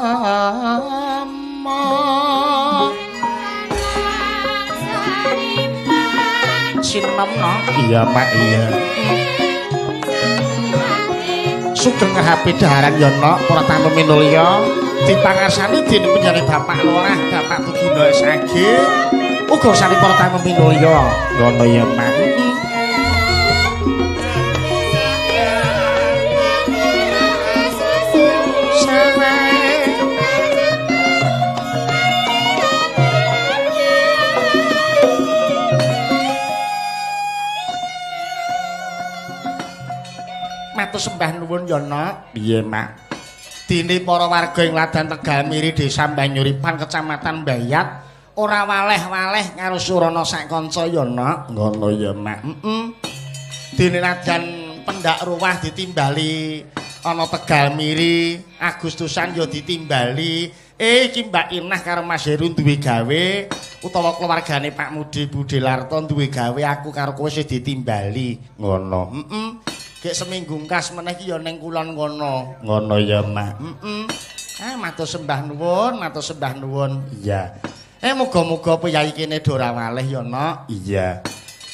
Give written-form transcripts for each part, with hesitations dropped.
Sinom no? Iya Pak, iya. Sugeng ngahapi daharan ya nok, para tamu minulya dipangarsani dening penjane Bapak Lurah, Bapak Tugino SAG. Uga sani para tamu minulya. Ngono ya, Pak. Matur sembah nuwun ya, Nok. Piye, Mak? Dene para warga ing Ladan Tegal Miri Desa Banyuripan Kecamatan Bayat ora waleh-waleh karo surana sak kanca ya, Nok. Ngono ya, Mak. Heeh. Dene Ladan Pendak Ruwah ditimbali ana Tegal Miri, Agustusan ya ditimbali. Iki Mbak Inah karo Mas Heru duwe gawe utawa keluargane Pak Mudi Budi Larto duwe gawe, aku karo kowe sing ditimbali. Ngono. Heeh. Gek seminggu ngkas meneh iki ya ning kulon kono. Ngono ya, Mak. Heeh. Ah, matur sembah nuwun, matur sembah nuwun. Iya. Muga-muga piyai kene do ora waleh ya, Nok. Iya.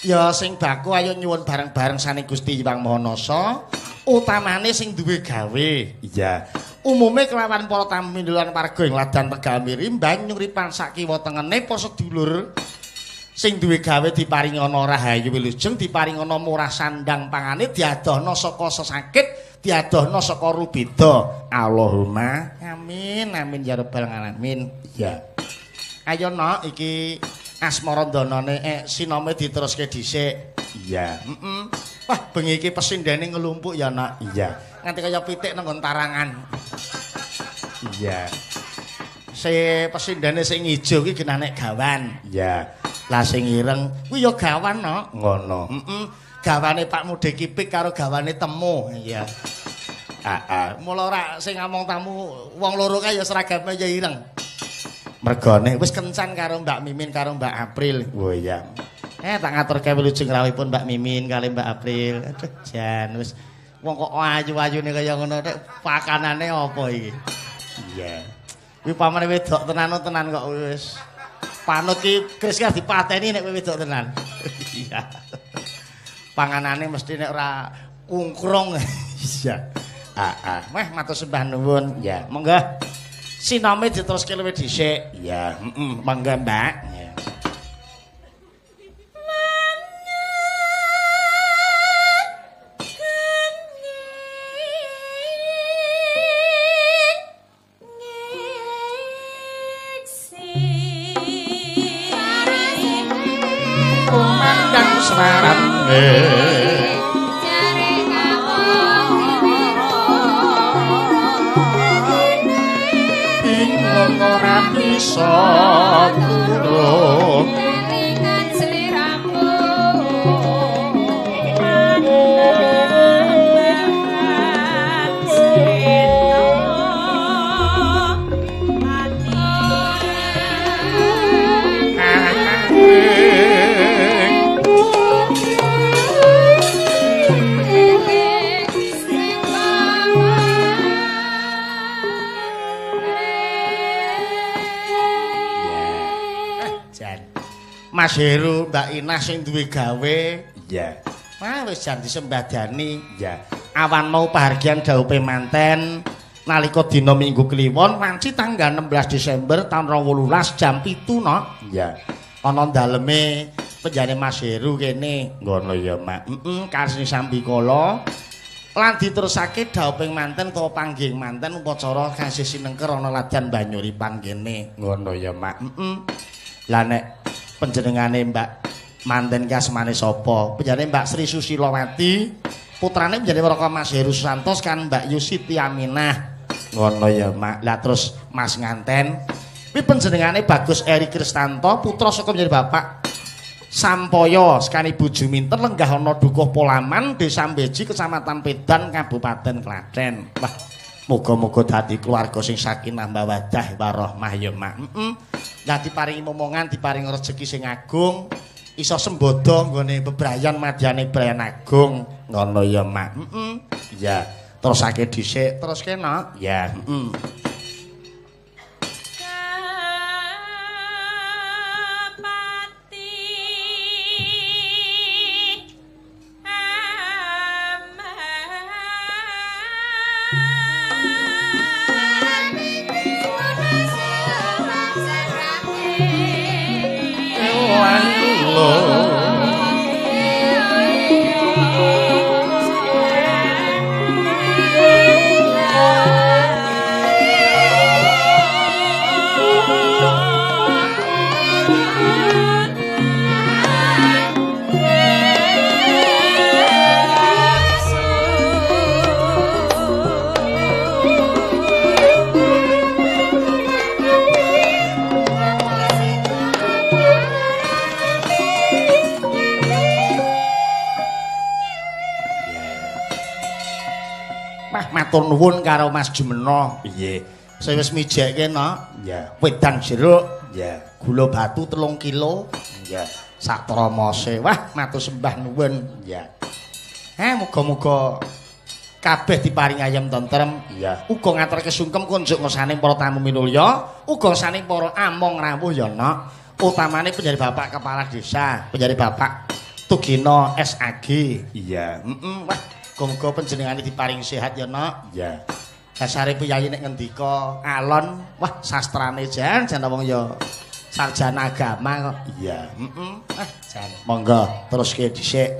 Ya sing baku ayo nyuwun bareng-bareng saning Gusti Hyang Maha Nasa, utamane sing duwe gawe. Iya. Umume kelawan para tamu lan warga ing Ladan Tegal Miri Banyuripan sak kiwa tengene para sedulur sing duwe gawe diparingana rahayu wilujeng, diparingana murah sandang pangane, diadohna saka sesakit, diadohna saka rubeda. Allahumma amin amin ya rabbal alamin. Iya. Ayo Nok, iki asmarandanane sinome diteruske dhisik. Iya. Heeh. Wah, bengi iki pesindene ngelumpuk ya, Nok. Iya. Nganti kaya pitik nang nggon tarangan. Iya. Se pesindene sing ijo iki genane gawan. Iya. Lah sing ireng kuwi ya gawan, Nok. Ngono. Heeh. Gawane Pak Mudhe Kipik karo gawane Temu. Iya. Heeh. Mula ora sing ngomong tamu wong loro kae ya seragame ya ireng. Mergane wis kencan karo Mbak Mimin karo Mbak April. Oh iya. Tak ngaturke wilujeng rawuhipun Mbak Mimin kali Mbak April. Aduh jan wis wong kok ayu-ayune kaya ngono nek pakanane apa iki? Iya. Kuwi pamane wedok tenan-tenan kok wis. Panut ki kris ki dipateni nek wedok tenan. Iya. Panganane mesti nek ora kungkrung. Iya. Heeh. Wah, matur sembah nuwun. Ya, monggo. Sinome diteruske luwih dhisik. Iya, heeh, monggo Mbak. Iya. Kumandang swarane jare kapok bingung ora bisa turu kelingan sliramu Mas Heru, Mbak Inah sing duwe gawe. Iya. Wah, wis jan disembadani. Iya. Awan mau pahargyan dhaupe manten nalika dina Minggu Kliwon wanci tanggal 16 Desember taun 2018 jam 7, Nok. Iya. Ana daleme penjane Mas Heru kene. Ngono ya, Mak. Heeh, karsini sambikala. Lan diterusake dhauping manten utawa panggih manten upacara kasih sinengker ana Ladan Banyuripan kene. Ngono ya, Mak. Heeh. Lah nek panjenengane Mbak manten ki asmane sapa? Panjenengane Mbak Sri Susilowati, putrane panjenengane Raka Mas Heru Susanto kan Mbak Yusiti Aminah. Ngono ya, Mak. Lah terus Mas nganten kuwi panjenengane Bagus Eri Kristanto, putra saka panjenengan Bapak Sampoyo sekani Ibu Juminten lenggah ana Dukuh Polaman, Desa Beji, Kecamatan Pedan, Kabupaten Klaten. Wah, muga-muga dadi keluarga sing sakinah mawaddah warahmah ya, Mak. Heeh. Lah diparingi momongan, diparingi rejeki sing agung, iso sembodo nggone bebrayan madyane Brayan Agung. Ngono ya, Mak. Heeh. Iya, terusake dhisik, teruske, Nok. Ya, heeh. Matur nuwun karo Mas Jumeno. Piye? Saya wis mijekke no. Iya. Wedang jeruk. Iya. Gula batu 3 kilo. Iya. Sak tromose. Wah, matur sembah nuwun. Iya. Muga-muga kabeh diparingi ayem tentrem. Iya. Uga ngaturke sungkem kunjuk ngersane para tamu minulya, uga ngersane para among rawuh ya, Nok. Utamane penjari Bapak Kepala Desa, penjari Bapak Tugino SAG. Iya. Wah, muga-muga panjenengane diparingi sehat ya, Nok. Iya. Dasare piyayi nek ngendika alon, wah sastrane jan jan wong ya sarjana agama kok. Iya. Ah, jan. Monggo teruske dhisik.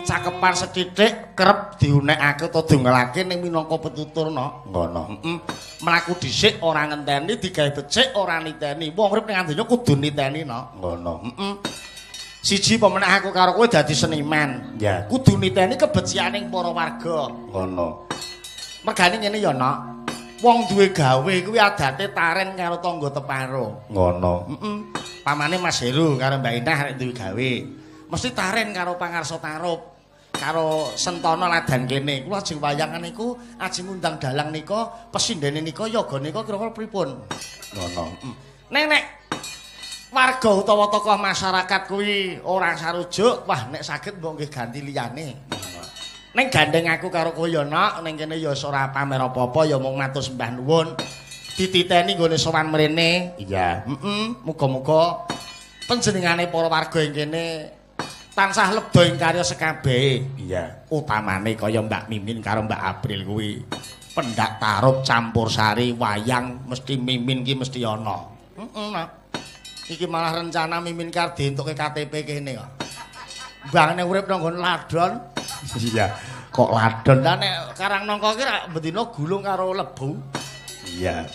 Cakepan sethithik kerep diunekake utawa diungelake ning minangka petutur no. Ngono. Mlaku dhisik ora ngenteni, digawe becik ora niteni. Wong urip ning donya kudu niteni no. Ngono. Siji apa meneh aku karo kowe dadi seniman. Ya, kudu niteni kebecikaning para warga. Ngono. Mergane ngene ya, Nok. Wong duwe gawe kuwi adate taren karo tangga teparo. Ngono. Pamane Mas Heru karo Mbak Inah arek duwe gawe. Mesti taren karo pangarsa tarup. Karo Sentana ladan kene. Kula ajeng wayangan niku ajeng ngundang dalang nika, pesindene nika, yoga nika kira-kira pripun? Ngono. Nek nek warga utawa tokoh masyarakat kuwi ora sarujuk, wah nek saged mbok nggih ganti liyane. Ning gandeng aku karo kowe ya, Nok, ning kene ya ora pamer apa-apa ya mung matur sembah nuwun. Dititeni nggone sowan mrene. Iya. Muga-muga panjenengane para warga ing kene tansah lebda ing karya sekabehe. Iya. Utamane kaya Mbak Mimin karo Mbak April kuwi. Pendak tarup campur sari wayang mesti Mimin ki mesti ana. Heeh. Iki malah rencana Mimin kar dientuke KTP kene kok. Mbangane urip nang nggon ladon. Iya. Kok ladon ta nek Karang Nangka ki rak bendina gulung karo lebu. Iya.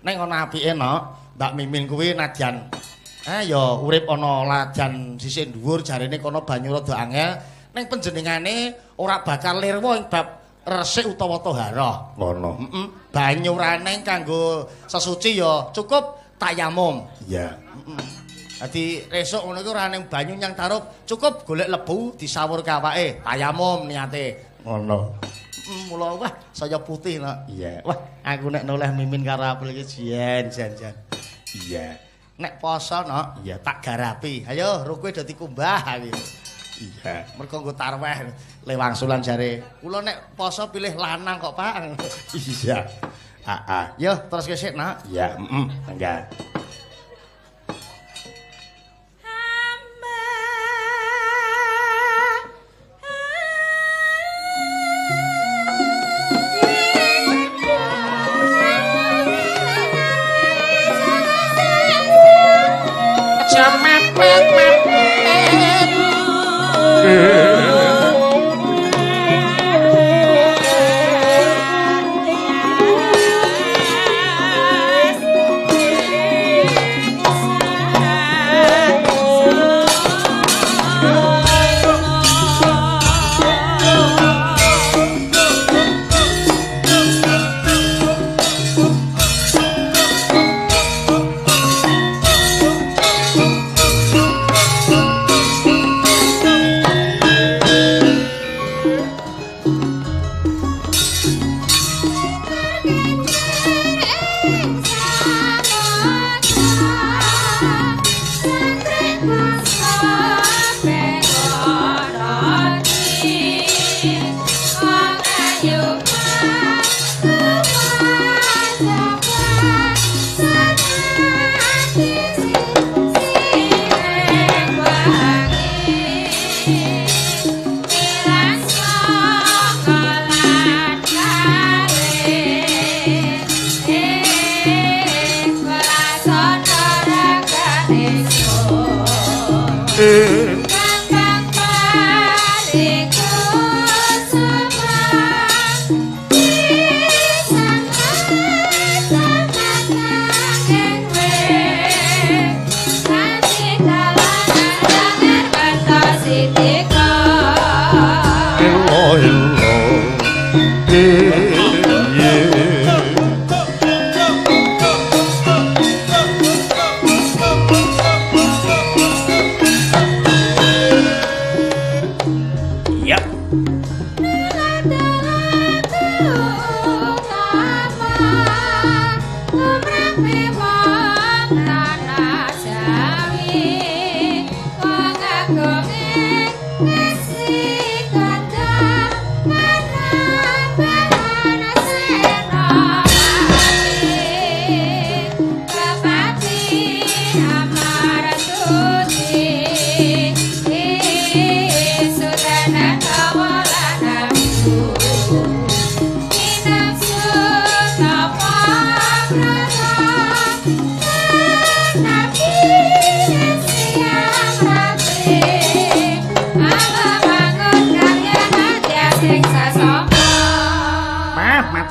Nek ana apike, Nok, Mbak Mimin kuwi nadyan ya urip ana lajan sisih dhuwur jarene kono banyu rada angel ning panjenengane ora bakal lirwa ing bab resik utawa toharah. Ngono. Banyu raneng kanggo sesuci ya cukup tayamum. Iya. Dadi resuk ngono iku ora ning banyu nyang tarup, cukup golek lebu disawur kawake, tayamum niate. Ngono. Mula wah saya putih lho. Iya. Wah, aku nek noleh Mimin karo April iki jen jen jen. Iya. Nek poso no, iya tak garapi. Ayo rukuhe do dikumbah iki. Iya, mergo nggo tarweh le wangsulan jare. Kula nek poso pilih lanang kok, Pak. Iya. Heeh. Yo terus kesik, Nak. Iya, heeh. Mangga.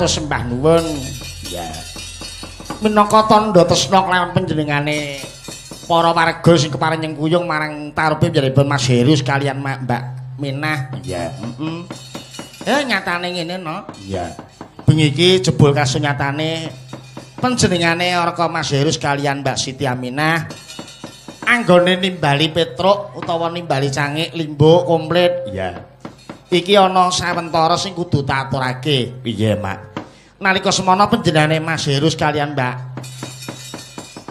Sembah nuwun. Ya. Minangka tandha tresna kelawan panjenengane para warga sing kepareng nyengkuyung marang tarupe panjenenganipun Mas Heru sekalian Mbak Minah. Iya. Heeh. Nyatane ngene no. Iya. Bengi iki jebul kasunyatane panjenengane Raka Mas Heru sekalian Mbak Siti Aminah anggone nimbali petruk utawa nimbali cangik limbuk komplit. Iya. Iki ana sawentara sing kudu tak aturake. Piye, Mak? Nalika semana panjenengane Mas Heru sekalian Mbak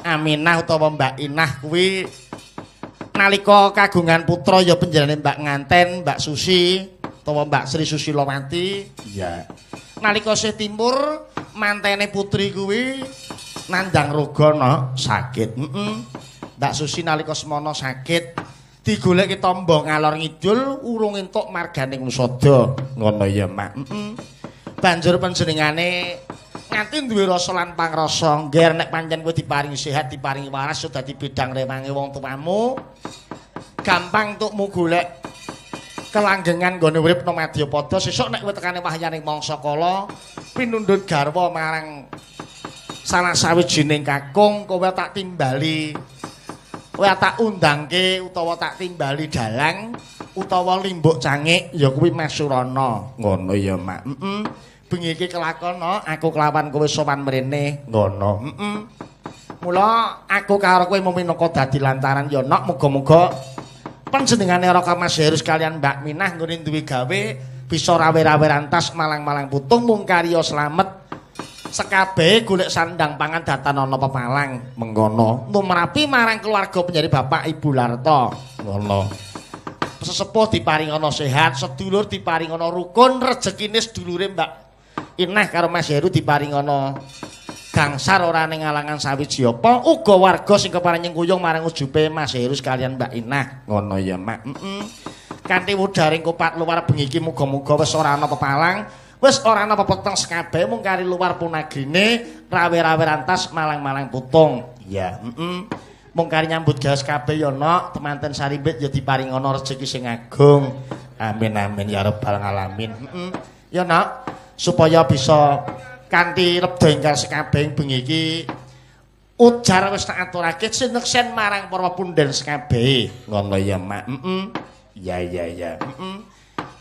Aminah utawa Mbak Inah kuwi nalika kagungan putra ya panjenengane Mbak Nganten, Mbak Susi utawa Mbak Sri Susilowati. Iya. Nalika sih timur mantene putri kuwi nandhang roga no sakit. Heeh. Mbak Susi nalika semana sakit digoleki tamba ngalor ngidul urung entuk marganing Nusada. Ngono ya, Mak. Heeh. Banjur panjenengane nganti duwe rasa lan pangrasa, ngger nek pancen kowe diparingi sehat, diparingi waras, dadi bidang rewange wong tuamu. Gampang entukmu golek kelanggengan nggone urip nang madyapada. Sesuk nek kowe tekane wahyaning mangsa kala pinundhut garwa marang salah sawijining kakung, kowe tak timbali, kowe tak undangke utawa tak timbali dalang utawa limbuk cangik ya kuwi Mas Surana. Ngono ya, Mak. Heeh. Bengi iki kelakon aku kelawan kowe sowan mrene. Ngono. Heeh. Mula aku karo kowe minangka dadi lantaran ya nok, muga-muga panjenengane Raka Mas Heru sekalian Mbak Minah nggone duwe gawe bisa rawe-rawe rantas malang-malang putung mung karya slamet sekabehe golek sandang pangan datan ana pepalang. Mengkono tumrapi marang keluarga penjari Bapak Ibu Larto. Ngono. Sesepuh diparingana sehat, sedulur diparingana rukun, rejekine sedulure Mbak Inah karo Mas Heru diparingana gangsar ora ning alangan sawiji apa, uga warga sing kepareng nyengkuyung marang ujupe Mas Heru sekalian Mbak Inah. Ngono ya, Mak. Heeh. Kanthi wudaring kopat luar bengi iki muga-muga wis ora ana pepalang, wis ora ana pepeteng sekabehe mung kari luar punagrine rawe-rawe rantas malang-malang putung. Iya, heeh. Mung kari nyambut gawe kabeh ya nok, temanten sarimbit ya diparingana rejeki sing agung. Amin amin ya rabbal alamin. Heeh. Ya nok, supaya bisa kanthi lebda ingkang sekabehing bengi iki ujar wis tak aturake sineksen marang para punden sekabehe. Ngono ya, Mak. Heeh. Ya ya ya. Heeh.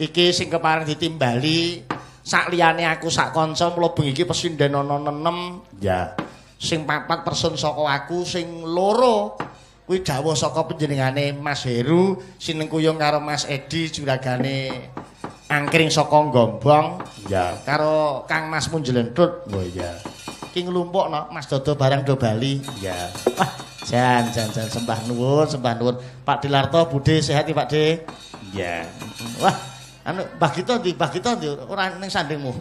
Iki sing kepareng ditimbali sak liyane aku sak kanca mula bengi iki pesinden ana 6. Ya. Sing 4 person saka aku, sing 2 kuwi dawuh saka panjenengane Mas Heru sinengkuyung karo Mas Edi juragane angkring saka Gombong. Ya, karo Kang Mas Munjelentut. Oh iya. Ki nglumpukno Mas Dodo barang do bali. Ya. Wah, jan jan jan sembah nuwun, sembah nuwun. Pak Dilarto Bude sehat iki Pak De? Iya. Wah, anu Mbah Gito ndi? Mbah Gito ndi? Ora ning sandingmu.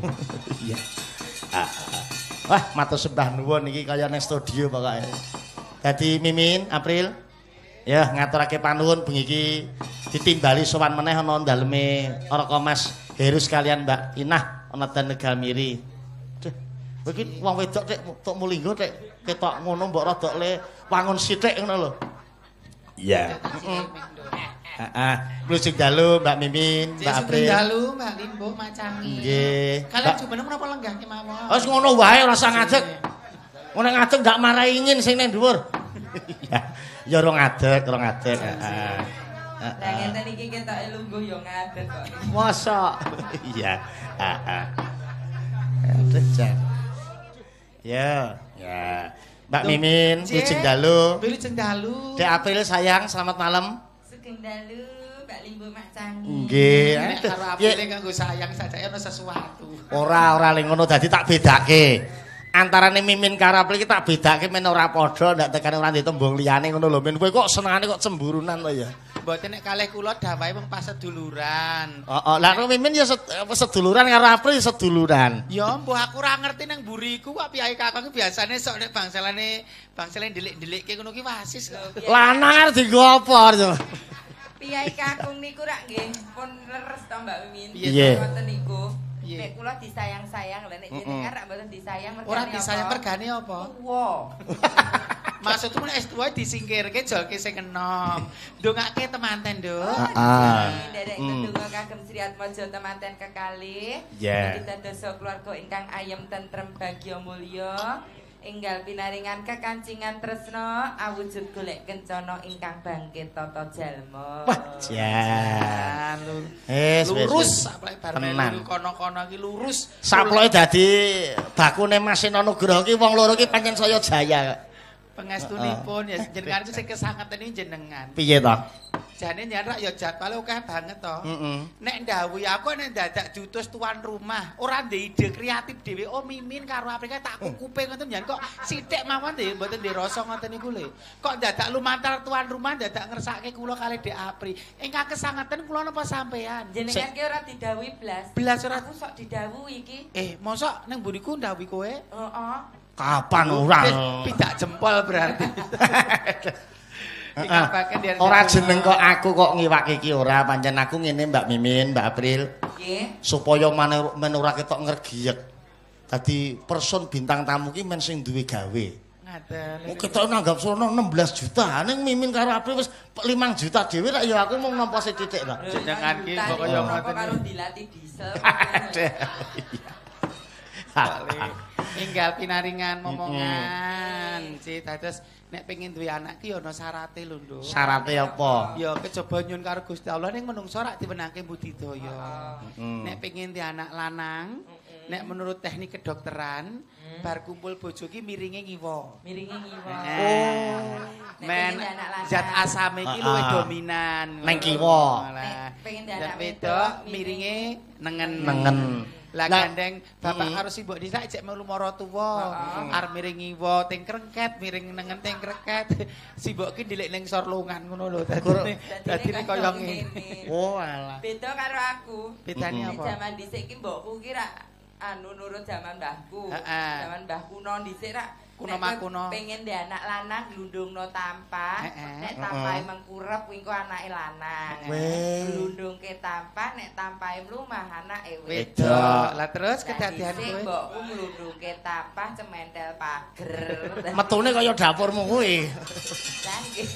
Iya. Wah, matur sembah nuwun iki kaya ning studio pokoke. Dadi Mimin, April. Ya, ngaturake panuwun bengi iki ditimbali sowan meneh ana daleme Raka Mas Heru sekalian Mbak Inah ana ten Tegal Miri. Duh, kowe iki wong wedok tek tok mulinggo tek ketok ngono mbok rada le wangun sithik ngono lho. Iya. Heeh. Heeh. Wilujeng dalu Mbak Mimin, Mbak April. Sugeng dalu Mbak Limbo Macangi. Nggih. Kalian jumeneng menapa lenggah kemawon? Wis ngono wae ora usah ngadeg. Ngono ngadeg ndak marai ingin sing ning dhuwur. Ya, ya ora ngadeg, ora ngadeg. Heeh. Lah ngeten iki ketoke lungguh ya ngadeg kok. Mosok. Iya. Heeh. Aduh, jan. Ya, ya. Mbak Mimin, wilujeng dalu. Wilujeng dalu. Dek April sayang, selamat malam. Sugeng dalu, Mbak Limbo Macangi. Nggih. Nek karo April nganggo sayang sajake ana sesuatu. Ora, ora ling ngono dadi tak bedake. Antarane Mimin karo April iki tak bedake men ora padha ndak tekane ora ndek tembung liyane ngono lho. Men kowe kok senengane kok cemburunan to ya. Mboten nek kalih kula dawahe wong pas seduluran. Heeh, lah karo Mimin ya seduluran karo April ya seduluran. Ya mbuh aku ora ngerti nang mburiku kok piyai kakung ki biasane sok nek bangsalane bangsale ndelik-ndelikke ngono ki wasis kok. Lanang arep dienggo apa to? Piyai kakung niku rak nggih pun leres to Mbak Mimin. Piye? Ngoten niku. Nek kula disayang-sayang lha nek jenengan rak mboten disayang mergane Ora disayang mergane apa? Tuwa. Maksudku nek wis tuwa disingkirke jolke sing enom. Ndongake temanten, Nduk. Heeh. Nderek ndonga kagem Sri Atmaja temanten kekalih. Yeah. Mugi dadosa keluarga ingkang ayem tentrem bagya mulya. Enggal pinaringan kekancingan tresna awujud golek kencana ingkang bangkit tata jalma. Wah, jan. Lurus saploke bar melu kono-kono iki lurus. Saploke dadi bakune Mas Seno Nugroho iki wong loro iki pancen saya jaya. Pengestunipun ya jenengan itu sing kesangeten iki jenengan. Piye to? Jane nyen rak ya jadwale akeh banget to. Nek ndhawuhi aku nek dadak diutus tuan rumah, ora ndek ide kreatif dhewe. Oh Mimin karo Afrika tak kukupe ngoten nyen kok sithik mawon nggih mboten ndek rasa ngoten niku lho. Kok dadak lumantar tuan rumah dadak ngersake kula kalih Dek Apri. Ingkang kesangeten kula napa sampean? Jenengan ki ora didhawuhi blas. Blas ora aku sok didhawuhi iki. Mosok ning mburiku ndhawuhi kowe? Heeh. Kapan ora? Pidak jempol berarti. Ora jeneng kok aku kok ngiwak iki ora, pancen aku ngene Mbak Mimin, Mbak April. Nggih. Supaya men ora ketok ngregiyek. Dadi person bintang tamu ki men sing duwe gawe. Ngaten. Ketok nanggap sono 16 juta, ning Mimin karo April wis 5 juta dhewe rak ya aku mung nampa sithik ta. Jenengan ki kok kaya ngoten karo dilati diesel. Enggal pinaringan momongan. Ci dados nek pengin duwe anak ki ya ana syarate lho, Nduk. Syarate apa? Ya kejaba nyun karo Gusti Allah ning menungso rak diwenangke budidaya. Nek pengin duwe anak lanang, nek menurut teknik kedokteran, bar kumpul bojo ki miringe ngiwa. Miringe ngiwa. Oh. Men zat asame iki luwih dominan. Neng kiwa. Nek pengin duwe anak wedok miringe nengen. Nengen. Lah gandeng bapak karo si mbok dhisik jek melu maratuwa. Arep miring ngiwa teng krengket, miring nengen teng krengket. Si mbok ki ndelik ning sor lungan ngono lho. Dadine kaya ngene. Oh alah. Beda karo aku. Bedane apa? Jaman dhisik ki mbokku ki rak anu nurut jaman mbahku. Jaman mbah kuno dhisik rak kuno makuno. Pengen ndek anak lanang glundungno tampah, nek tampahe mengkurep kuwi engko anake lanang. Glundungke tampah nek tampahe mlumah anake wedok. Lah terus kedadian kuwi mbokku glundungke tampah cementel pager. Metune kaya dapurmu kuwi. Lah nggih.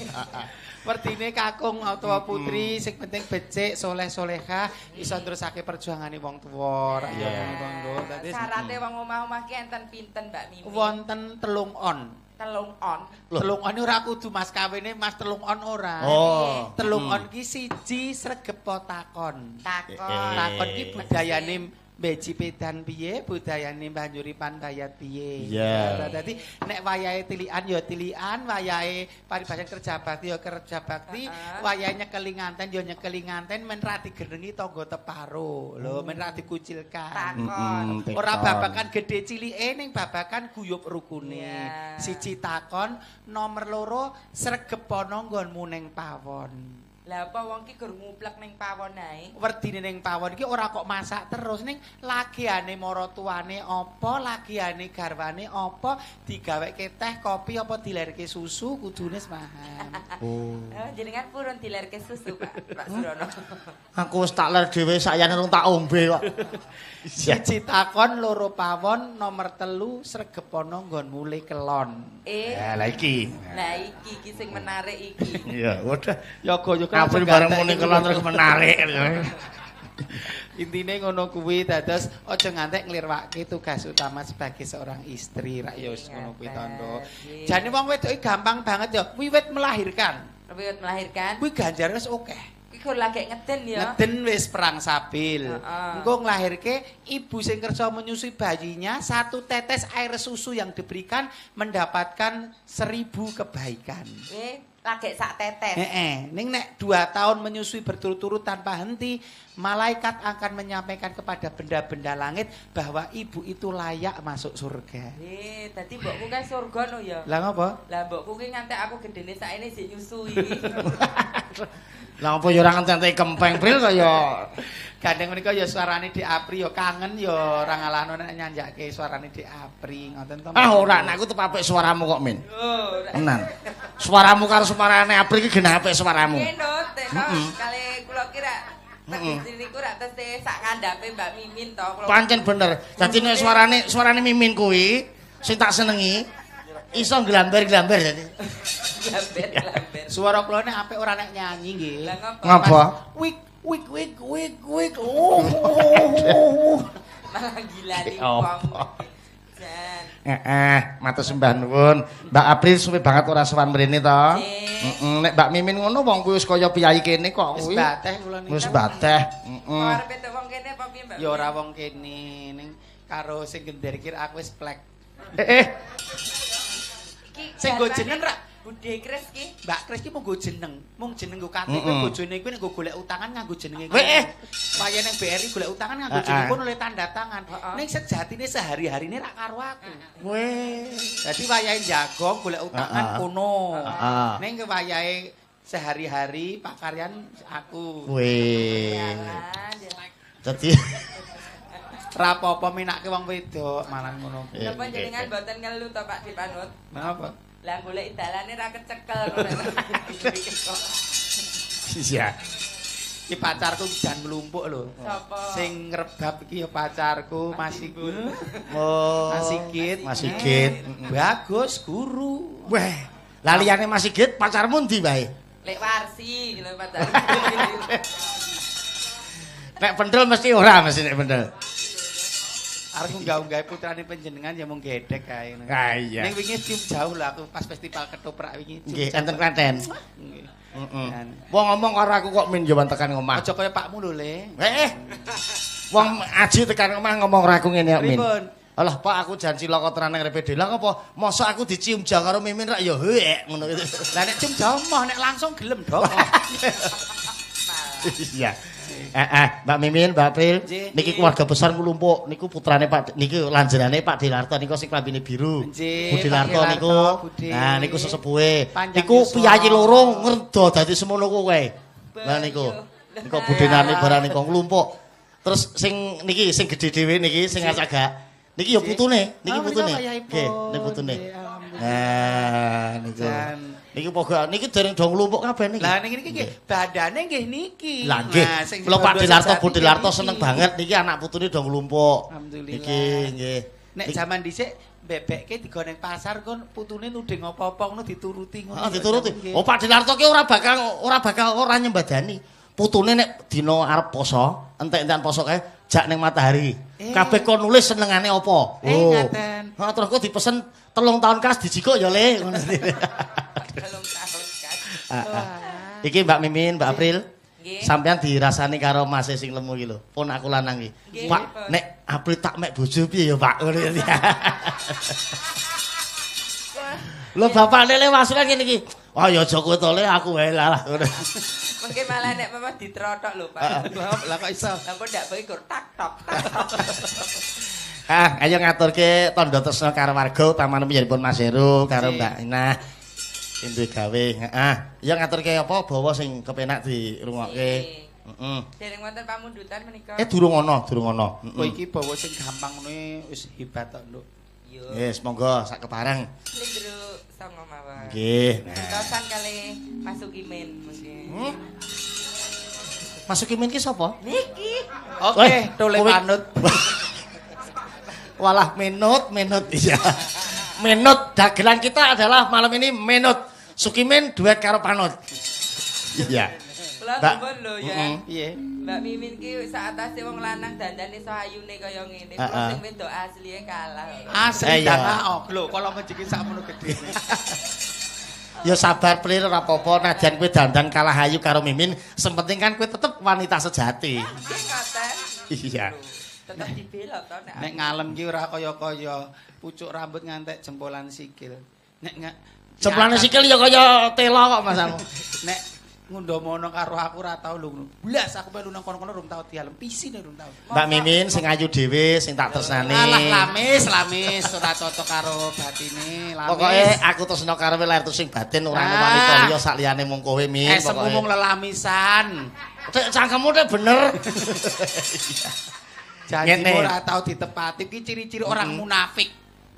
Werdine kakung utawa putri sing penting becik, soleh-solehah, iso nerusake perjuangane wong tuwa. Rak ya ngono. Dadi syarate wong omah-omah ki enten pinten Mbak Mimin? Wonten 3 on. 3 on. 3 on ora kudu mas kawine mas 3 on ora. Oh. 3 on ki siji sregep takon. Takon. Takon ki budayane Beji Pedan piye, budayane Banyuripan Bayat piye. Yeah. Dadi nek wayahe tilikan ya tilikan, wayahe paribasan kerja bakti ya kerja bakti, wayahe nyekeli nganten ya nyekeli nganten men ra digerengi tangga teparo. Lho, men ra dikucilkan. Takon. Ora babakan gedhe cilike ning babakan guyub rukune. Yeah. Siji takon, nomor 2 sregep ana nggonmu ning pawon. Lah apa wong ki gur nguplek ning pawon ae? Werdine ning pawon iki ora kok masak terus ning lagiane maratuwane apa, lagiane garwane apa, digaweke teh, kopi apa dilerke susu kudune semaham. Oh. Jenengan purun dilerke susu, Pak, Pak Surono. Aku wis tak ler dhewe sakjane rung tak ombe kok. Siji takon, loro pawon, nomor 3 sregepana nggon mule kelon. Ya lah iki. Lah iki iki sing menarik iki. Iya, wadah. Yoga-yoga April bareng muni kelon terus menarik. Intine ngono kuwi dados aja ngantek nglirwake tugas utama sebagai seorang istri rak ya wis ngono kuwi tondo. Jane wong wedok iki gampang banget ya, wiwit melahirkan. Wiwit melahirkan. Kuwi ganjarane wis akeh. Kuwi kok lagi ngeden ya. Ngeden wis perang sabil. Engko nglahirke ibu sing kersa menyusui bayinya, satu tetes air susu yang diberikan mendapatkan 1000 kebaikan. Lagi sak tetes. Heeh, ning nek 2 tahun menyusui berturut-turut tanpa henti, malaikat akan menyampaikan kepada benda-benda langit bahwa ibu itu layak masuk surga. Dadi mbokku kae surga no ya. Lah ngopo? Lah mbokku ki ngantek aku gendene saene sik nyusui. Lah opo ya ora ngantek kempeng Pril kaya gandeng menika ya suarane Dik Apri ya kangen ya ora ngalahno nek nyanjake suarane Dik Apri ngoten to. Ah ora, nek aku tetep apik suaramu kok Min. Tenan. Suaramu karo suarane Apri iki genah apik suaramu. Nggih, kali kula kira tegese niku rak tesih sak kandhape Mbak Mimin to. Pancen bener. Dadi nek suarane Mimin kuwi sing tak senengi iso glamber-glamber dadi. Glamber-glamber. Suara kula nek apik ora nek nyanyi nggih. Lah ngopo? Ngapa? Wik wik wik wik wik. Oh. Malah gilani wong. Jan. Matur sembah nuwun. Mbak April suwe banget ora sowan mrene to. Nek Mbak Mimin ngono wong kuwi wis kaya piyayi kene kok Wis kuwi. bateh kula niki. Wis bateh. Heeh. Arep entuk wong kene apa piye Mbak? Ya ora wong kene ning karo sing gender iki aku wis plek. Sing nggo jeneng rak Bude Kris ki. Mbak Kris ki mung nggo jeneng, mung jeneng nggo KTP bojone kuwi nek nggo golek utangan nganggo jenenge kuwi. Wayahe ning BRI golek utangan nganggo jeneng kono oleh tanda tangan. Ning sejatine sehari-harine rak karo aku. Weh. Dadi wayahe jagong golek utangan kono. Ning wayahe sehari-hari pakaryan aku. Weh. Dadi ra apa-apa minake wong wedok malah ngono. Napa jenengan mboten ngelu to Pak Dipanut? Napa? Lah golek dalane ra kecekel ngono. Iya. Iki pacarku jan mlumpuk lho. Sapa? Sing ngrebab iki ya pacarku Mas Sigit. Oh. Mas Sigit. Mas Sigit. Bagus guru. Weh, lah liyane Mas Sigit pacarmu ndi wae? Lek Warsi lho pacarku. Nek pendel mesti ora mesti nek pendel. Arep unggah-unggahe putrane panjenengan ya mung gedhek kae. Ha iya. Ning wingi cium jauh lho aku pas festival ketoprak wingi. Nggih, enten Klaten. Nggih. Heeh. Wong ngomong karo aku kok min jawan tekan omah. Aja kaya pakmu lho, Le. Wong aji tekan omah ngomong karo aku ngene kok min. Pripun? Alah Pak aku jan cilaka tenan nang ngarepe dhewe. Lah ngopo? Mosok aku dicium jauh karo Mimin rak ya hek ngono gitu. Lah nek cium jauh moh nek langsung gelem dong. Iya. Mbak Mimin, Mbak April, niki keluarga besar nglumpuk niku putrane Pak niki lanjenane Pak Delarto niku sing klambine biru. Budi Larto niku. Nah niku sesepuhe. Niku piyayi loro ngerdo dadi semono kowe. Lah niku. Niku budenane barang niku nglumpuk. Terus sing niki sing gedhe dhewe niki sing acagak. Niki ya putune, niki putune. Nggih, niki putune. Nah niku. Niki pokoke niki dereng do nglumpuk kabeh niki. Lah niki niki badane nggih niki. Lah nggih. Kula Pak Delarto Bu Delarto seneng banget niki anak putune do nglumpuk. Alhamdulillah. Niki nggih. Nek jaman dhisik bebekke digo ning pasar kon putune nuding apa-apa ngono dituruti ngono. Heeh dituruti. Oh Pak Delarto ki ora bakal ora nyembadani. Putune nek dina arep poso, entek-entekan poso kae jak ning matahari. Kabeh kon nulis senengane apa. Oh. Ngaten. Heeh terus kok dipesen 3 tahun kas dijikuk ya Le ngono. 3 tahun kas. Iki Mbak Mimin, Mbak April. Sampeyan dirasani karo Mas sing lemu iki lho. Pun aku lanang iki. Pak, nek April tak mek bojo piye ya, Pak? Ngono iki. Lho bapak lele wasulan ngene iki. Wah ya aja kowe to Le, aku wae lah. Mungkin malah nek mama ditrotok lho, Pak. Lah kok iso? Lah kok ndak bengi gur tak tok tak tok. Ah, ayo ngaturke tandha tresna karo warga utamane panjenenganipun Mas Heru karo Mbak Inah. Sing duwe gawe. Heeh. Ya ngaturke apa bawa sing kepenak dirungokke. Heeh. Dereng wonten pamundutan menika. Durung ana, durung ana. Kowe iki bawa sing gampang ngene wis hebat tok, Nduk. Yo. Yes, monggo sak kepareng. Slendro songo mawon. Nggih. Gentosan kalih Mas Sukimin mungkin. Mas Sukimin ki sapa? Niki. Oke, tole panut. Walah menut iya. Menut dagelan kita adalah malam ini menut. Sukimin duet karo panut. Iya. Kula nuwun lho ya. Piye? Mbak Mimin ki sak atase wong lanang dandane iso ayune kaya ngene. Terus sing wedok asline kalah. Asli danao lho, kala menjiki sakmono gedene. Ya sabar Plir ora apa-apa najan kowe dandan kalah ayu karo Mimin, sing penting kan kowe tetep wanita sejati. Ngoten. Iya. Tetep dibela to nek nek ngalem ki ora kaya-kaya pucuk rambut ngantek jempolan sikil. Nek jempolane sikil ya kaya tela kok Mas aku. Nek ngundomono karo aku ora tau lho ngono. Blas aku melu nang kono-kono rung tau dialem pisine rung tau. Mbak Mimin sing ayu dhewe sing tak tresnani. Alah lamis ora cocok karo batine, lamis. Pokoke aku tresno karo kowe lahir sing batin ora ana wanita liya sak liyane mung kowe Min. Pokoke ngomong lelamisan. Cek cangkemmu tek bener. Janjimu ora tau ditepati iki ciri-ciri orang munafik.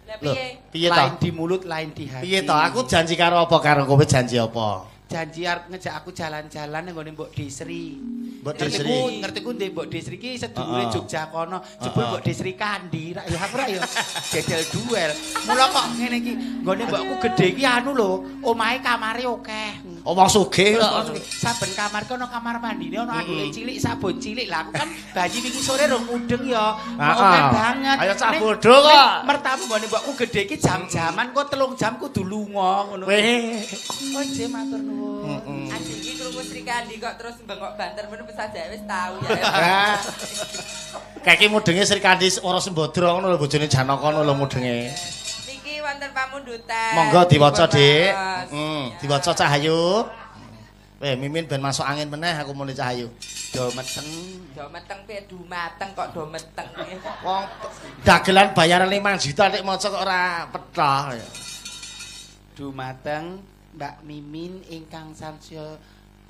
Lah piye? Piye to? Lain di mulut, lain di hati. Piye to? Aku janji karo apa karo kowe janji apa? Janji arep ngejak aku jalan-jalan nang nggone Mbok Desri. Mbok Desri. Ngertiku ndek Mbok Desri ki sedulure Jogja kono. Jebul Mbok Desri Kandi. Rak ya aku rak ya jajal duel. Mula kok ngene iki, nggone mbokku gedhe iki anu lho, omahe kamare akeh. Oh wong sugih kok. Saben kamar ki ana kamar mandine, ana anduke cilik, sabun cilik. Lah aku kan bayi wingi sore rong mudeng ya. Akeh banget. Ayo cah bodho kok. Mertamu nggone mbokku gedhe iki jam-jaman kok 3 jam kudu lunga ngono. Weh. Oh nggih matur nuwun. Aji iki krungu Sri Kandi kok terus bengok banter men wis aja wis tau ya. Kaki mudenge Sri Kandi ora sembodro ngono lho bojone Janaka ngono lho mudenge. Niki wonten pamundutan. Monggo diwaca, Dik. Diwaca Cahayu. Weh, Mimin ben masuk angin meneh aku muni Cahayu. Do meteng. Do meteng piye dumateng kok do meteng. Wong dagelan bayaran 5 juta nek maca kok ora petah. Dumateng Mbak Mimin ingkang sansaya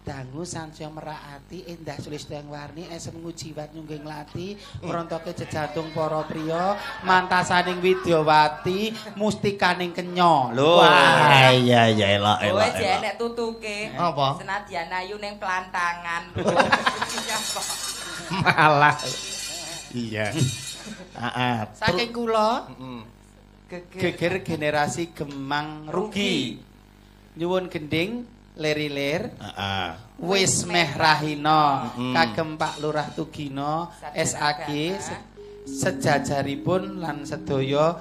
dangu sansaya merak ati endah sulistya warni esem ngujiwat nyungging lati ngrontoke jejantung para priya mantasaning widyawati mustikaning kenya lho. Wah iya iya elok elok. Kowe jek enek tutuke. Apa? Senadyan ayu ning plantangan. Malah. Iya. Heeh. Saking kula geger generasi Gemang Rugi. Nyuwun gending lir-lir. Wis meh rahina kagem Pak Lurah Tugino SAG sejajaripun lan sedaya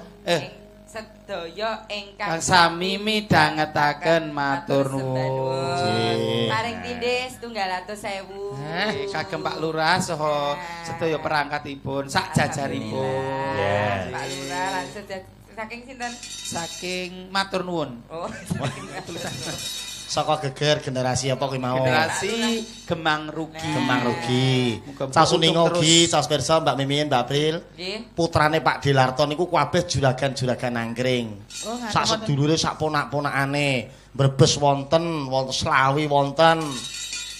sedaya ingkang sami midhangetaken matur nuwun. Paring tindih 700.000. Kagem Pak Lurah saha sedaya perangkatipun sak jajaripun. Pak Lurah lan saking sinten? Saking matur nuwun. Oh, tulisan saka geger generasi apa kuwi mau? Generasi Gemang Rugi. Gemang Rugi. Cah Suningo ugi, cah pirsa Mbak Mimin, Mbak April. Putrane Pak Delarto niku kabeh juragan-juragan angkring. Sak sedulure sak ponak-ponakane, Brebes wonten, wonten Slawi wonten.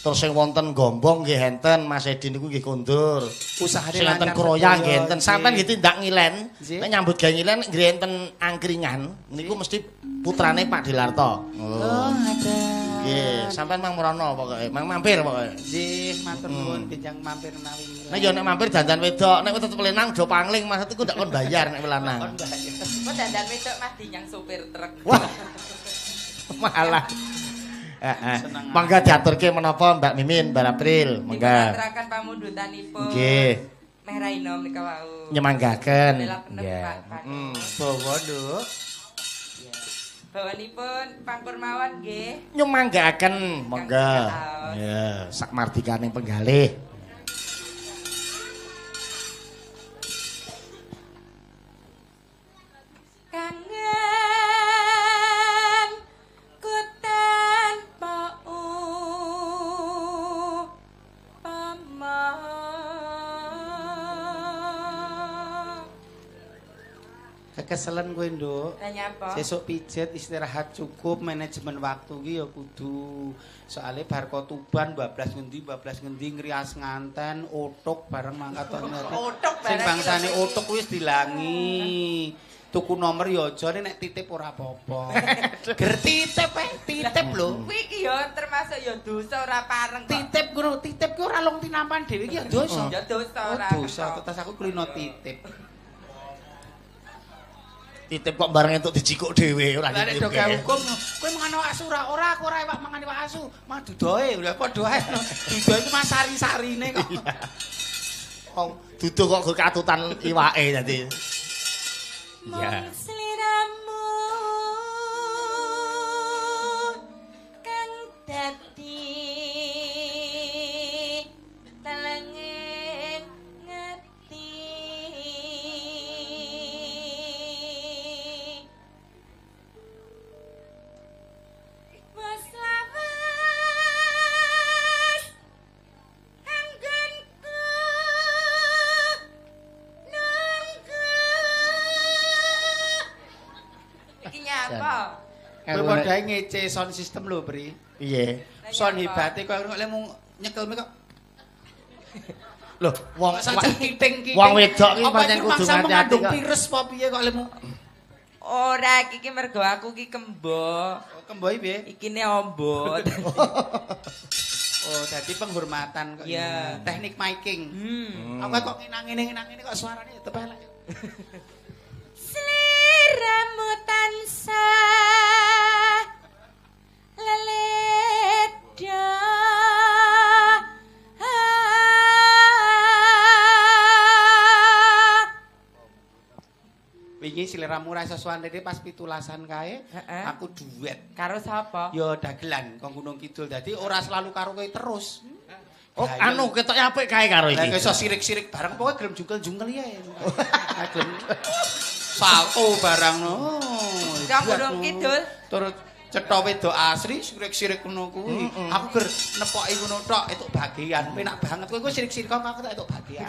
Terus sing wonten Gombong nggih enten, Mas Edi niku nggih kondur. Usahane sing enten Kroya nggih enten. Sampeyan nggih tindak ngilen, nek nyambut gawe ngilen nggih enten angkringan niku mesti putrane Pak Delarto. Oh, ada. Nggih, sampean mang mrono pokoke, mang mampir pokoke. Nggih, matur nuwun benjang mampir menawi ngilen. Nek yo nek mampir dandan wedok, nek tetep lanang do pangling, maksudku ndak kon bayar nek lanang. Kon bayar. Kok dandan wedok mah dinyang sopir truk. Wah. Malah. Mangga diaturke menapa Mbak Mimin, Mbak April, mangga. Diaturaken pamundutanipun. Nggih. Meh raina menika wau. Nyemanggaken. Nggih. Bawa, Nduk. Bawanipun pangkur mawon nggih. Nyemanggaken, mangga. Ya, sak mardikaning penggalih. Keselen kowe, Nduk. Lah nyapa? Sesuk pijet istirahat cukup, manajemen waktu ki ya kudu. Soale bar ko Tuban bablas ngendi ngrias nganten, otok bareng mangkat tok. Otok sing bangsane otok wis dilangi. Tuku nomor ya aja nek titip ora apa-apa. Ger titip ae, titip lho. Kuwi iki ya termasuk ya dosa ora pareng kok. Titip ngono, titip ki ora long tinampan dhewe iki ya dosa. Ya dosa ora. Dosa, tetes aku kulino titip. Titip kok bareng entuk dijikuk dhewe ora titip. Lah nek hukum, kowe mangan iwak asu ora? Ora, aku ora iwak mangan iwak asu. Mah dudoe, lha padha ae. Dudoe iku mah sari-sarine kok. Wong duduh kok katutan iwake dadi. Iya. Mung sliramu kang dadi telenging ngati. Wes lawas anggonku nunggu. Iki nyapa? Kowe padhae ngece sound system lho, Pri. Piye? Sound hebate kok lek mung nyekel kok. Lho, wong kiting-kiting. Wong wedok iki pancen kudu ngati-ati kok. Pires apa piye kok lemu? Ora, iki mergo aku ki kembo. Oh, kembo iki piye? Ikine ombo. Oh, dadi penghormatan kok. Iya. Teknik miking. Aku kok nang ngene kok suarane ya tetep elek. Sliramu tansah leledha. Wingi sliramu ora iso sowan rene pas 17-an kae, aku duet. Karo sapa? Ya dagelan kok Gunung Kidul. Dadi ora selalu karo kowe terus. Oh, anu ketoke apik kae karo iki. Lah iso sirik-sirik bareng pokoke gelem jungkel-jungkel ya. Gelem salto barang no. Kang Gunung Kidul. Terus cetha wedok asri sirik-sirik ngono kuwi. Aku ger nepoki ngono tok entuk bagian. Penak banget kowe sirik-sirik kok aku tak entuk bagian.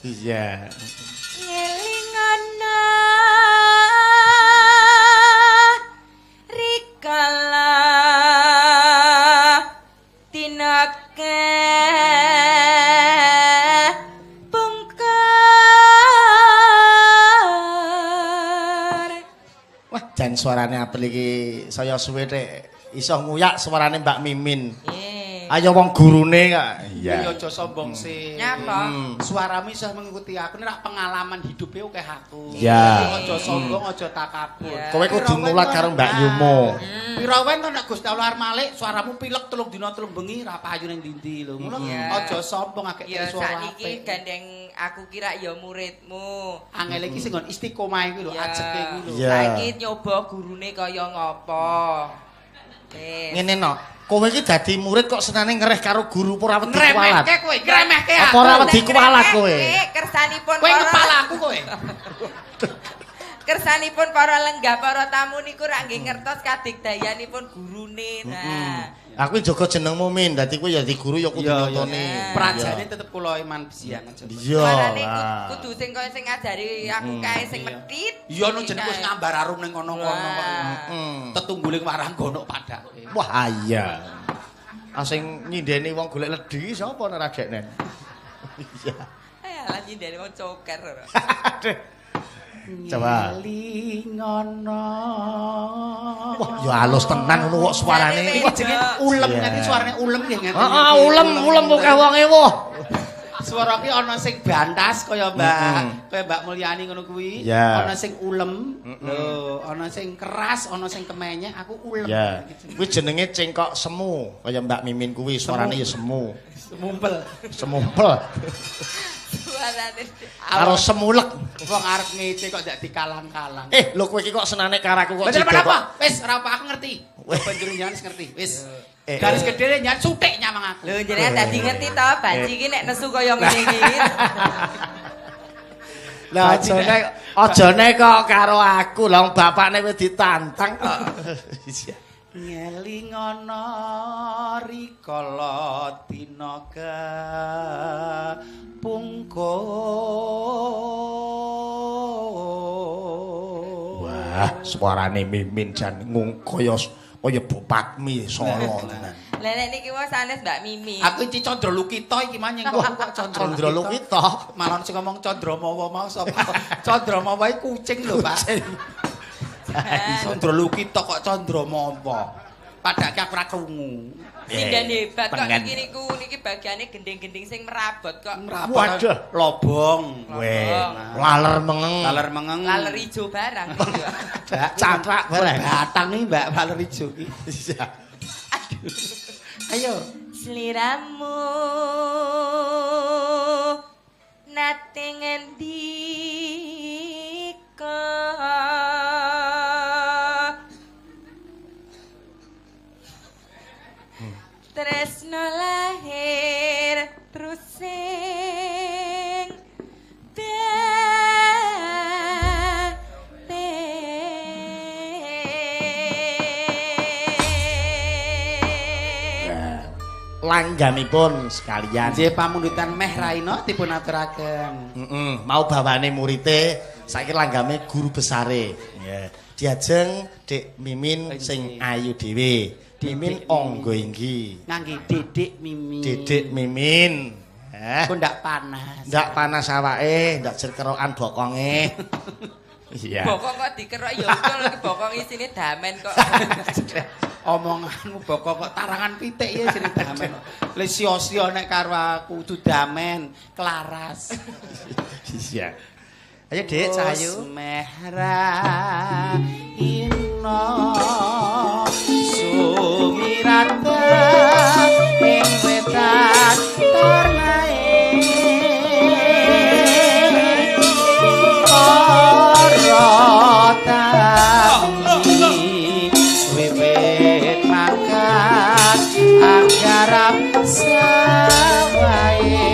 Iya. Ngelingono rikala dina pungkur. Wah, jan suarane apel iki saya suwe tek iso nguyak suarane Mbak Mimin. Ayo wong gurune kok. Iya. Aja sombong sih. Nyapa? Suaramu iso mengikuti aku nek pengalaman hidupe akeh aku. Iya. Aja sombong, aja takabur. Kowe kudu nulat karo Mbak Yumo. Pira wen to nek Gusti Allah arep malik suaramu pilek 3 dina 3 bengi ra payu ning ndi-ndi lho. Mula aja sombong akeh suara apik. Ya saiki gandeng aku kira ya muridmu. Angel iki sing nggon istiqomah iku lho, ajeke iku lho. Saiki nyoba gurune kaya ngopo. Ngene no. Kowe iki dadi murid kok senane ngereh karo guru apa ora wedi kualat? Ngremehke kowe, ngremehke aku. Apa ora wedi kualat kowe? Kersanipun kowe kepala aku kowe. Kersanipun para lenggah para tamu niku rak nggih ngertos kadigdayanipun gurune. Nah. Aku njaga jenengmu Min, dadi kowe ya di guru ya kudu nyontoni. Prajane tetep kula iman besian aja. Iya. Suarane kudu sing kaya sing ngajari aku kae sing medhit. Iya no jenengku wis ngambar arum ning kono-kono kok. Tetungguling waranggono padake. Wah iya. Asing nyindeni wong golek ledi sapa nek radekne. Iya. Alah nyindeni wong coker ora. Aduh. Coba. Ngelingono. Wah, ya halus tenan ngono kok suarane. Iki jenenge ulem ngerti suarane ulem nggih ngerti. Heeh, ulem akeh wonge wah. Suara ki ana sing bantas kaya Mbak, kaya Mbak Mulyani ngono kuwi. Ana sing ulem, lho, ana sing keras, ana sing kemenyek, aku ulem. Kuwi jenenge cengkok semu, kaya Mbak Mimin kuwi suarane ya semu. Semumpel. Semumpel. Suarane karo semulek. Wong arep ngece kok ndak dikalang-kalang. Lho kowe iki kok senane karo aku kok cidek. Apa? Wis ora apa aku ngerti. Panjenengan wis ngerti. Wis. Garis gedene nyan sutik nyamang aku. Lho jenengan dadi ngerti to, Baji iki nek nesu kaya ngene iki. Lah ajane kok karo aku, lha wong bapakne wis ditantang. Ngelingono rikala dina kepungkur. Wah, suarane Mimin jan kaya kaya Bupatmi Solo tenan. Lah nek niki wae sanes Mbak Mimi. Aku iki Candra Lukita iki manyeng kok Candra Lukita. Malah sing ngomong Candramawa mau sapa? Candramawa iki kucing lho, Pak. Candra Lukita kok Candramawa. Padake aku ora krungu. Sinden hebat kok niki niku niki bagiane gending-gending sing merabot kok. Waduh, lobong. Weh, laler mengeng. Laler mengeng. Laler ijo barang. Cakrak barang. Batang iki Mbak laler ijo iki. Iya. Aduh. Ayo. Sliramu nate ngendika tresno lahir terus sing langganipun sekalian. Nggih pamundutan meh raina dipun aturaken. Heeh, mau bawane murite saiki langgame guru besare. Nggih. Diajeng Dik Mimin sing ayu dhewe. Mimin angga inggi. Ngangge Didik Mimin. Didik Mimin. Heh. Ku ndak panas. Ndak panas awake, ndak jerkerokan bokonge. Iya. Bokong kok dikerok ya betul iki bokong isine damen kok. Omonganmu bokong kok tarangan pitik ya jeneng damen. Le sia-sia nek karo aku kudu damen, kelaras. Iya. Ayo Dik, Cahayu. Mehra ino sumirata ing wetan tarnae ora tani wiwit mangkat anggarap sawahe.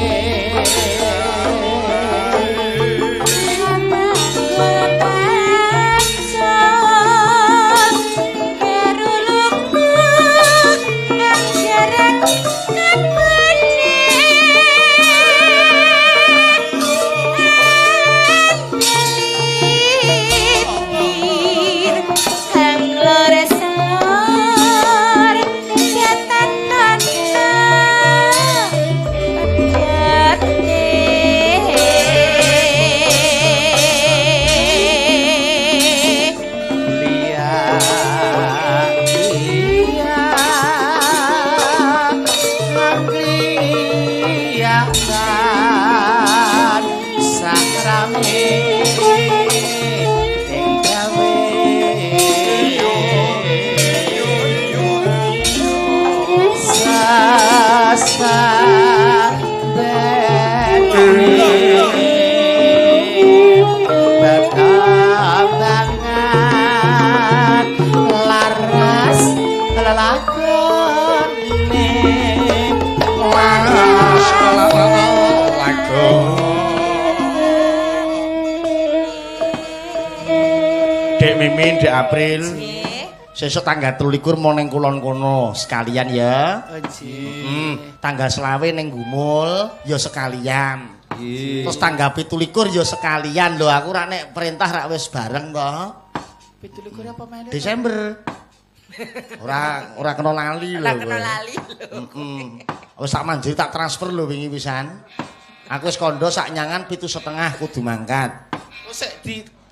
Dek Mimin, Dek April. Sesuk tanggal 23 mau neng kulon kono sekalian ya. Tanggal 25 neng Gumul ya sekalian. Terus tanggal 27 ya sekalian lho, aku rak nek perintah rak wis bareng to. 27 apa mene? Desember. Ora kena lali lho. Ora kena lali lho. Wis sak manjuri tak transfer lho wingi pisan. Aku wis kandha sak nyangan 7,5 kudu mangkat. Wis sik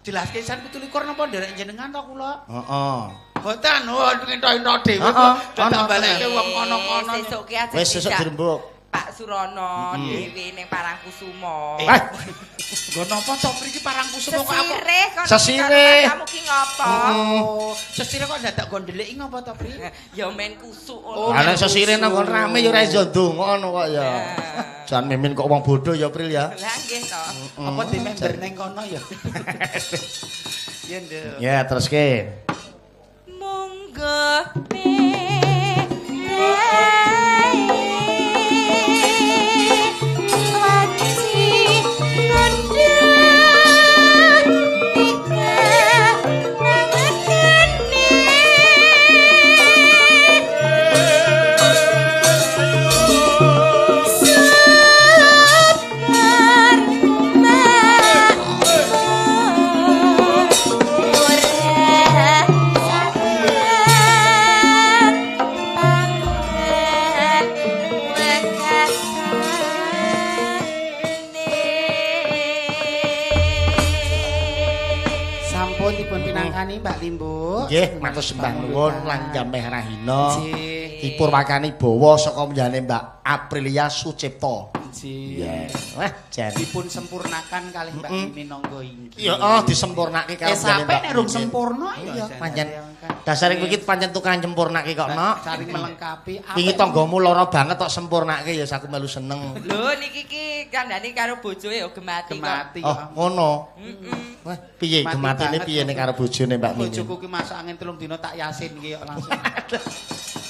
dijelaske san 27 napa nderek jenengan to kula? Heeh. Mboten, oh entuk-entuk dhewe kok dadak balekke wong kono-kono. Sesuk ki aja. Wis sesuk dirembuk. Pak Surono dhewe ning Parangkusumo. Nggo napa to mriki Parangkusumo kok aku? Sesirih. Kamu ki ngopo? Sesirih kok dadak gondeleki ngopo to, Pri? Ya men kusuk ngono. Lah nek sesirih nang nggon rame ya ora iso ndonga ngono kok ya. Jan Mimin kok wong bodoh ya, Pril ya. Lah nggih to. Apa di member ning kono ya? Ya, Nduk. Ya, teruske. Monggo Petruk. Nggih, matur sembah nuwun lan jameh rahina. Nggih. Dipurwakani bawa saka mjane Mbak Aprilia Sucipto. Nggih. Wah, jan. Dipun sempurnakan kalih Mbak Mimin Nangga inggih. Iya, oh disempurnake karo mjane Sampe Mbak. nek rung sempurna ya. Pancen dasare kuwi iki pancen tukang nyempurnake kok, Nok. Saling melengkapi. Wingi tanggamu lara banget tok sempurnake ya aku melu seneng. Lho niki iki kandhane karo bojoe ya gemati kok. Gemati. Oh, ngono. Wah, piye gematine piye nek karo bojone Mbak Mimin? Bojoku ki masuk angin 3 dina tak yasin ki kok langsung.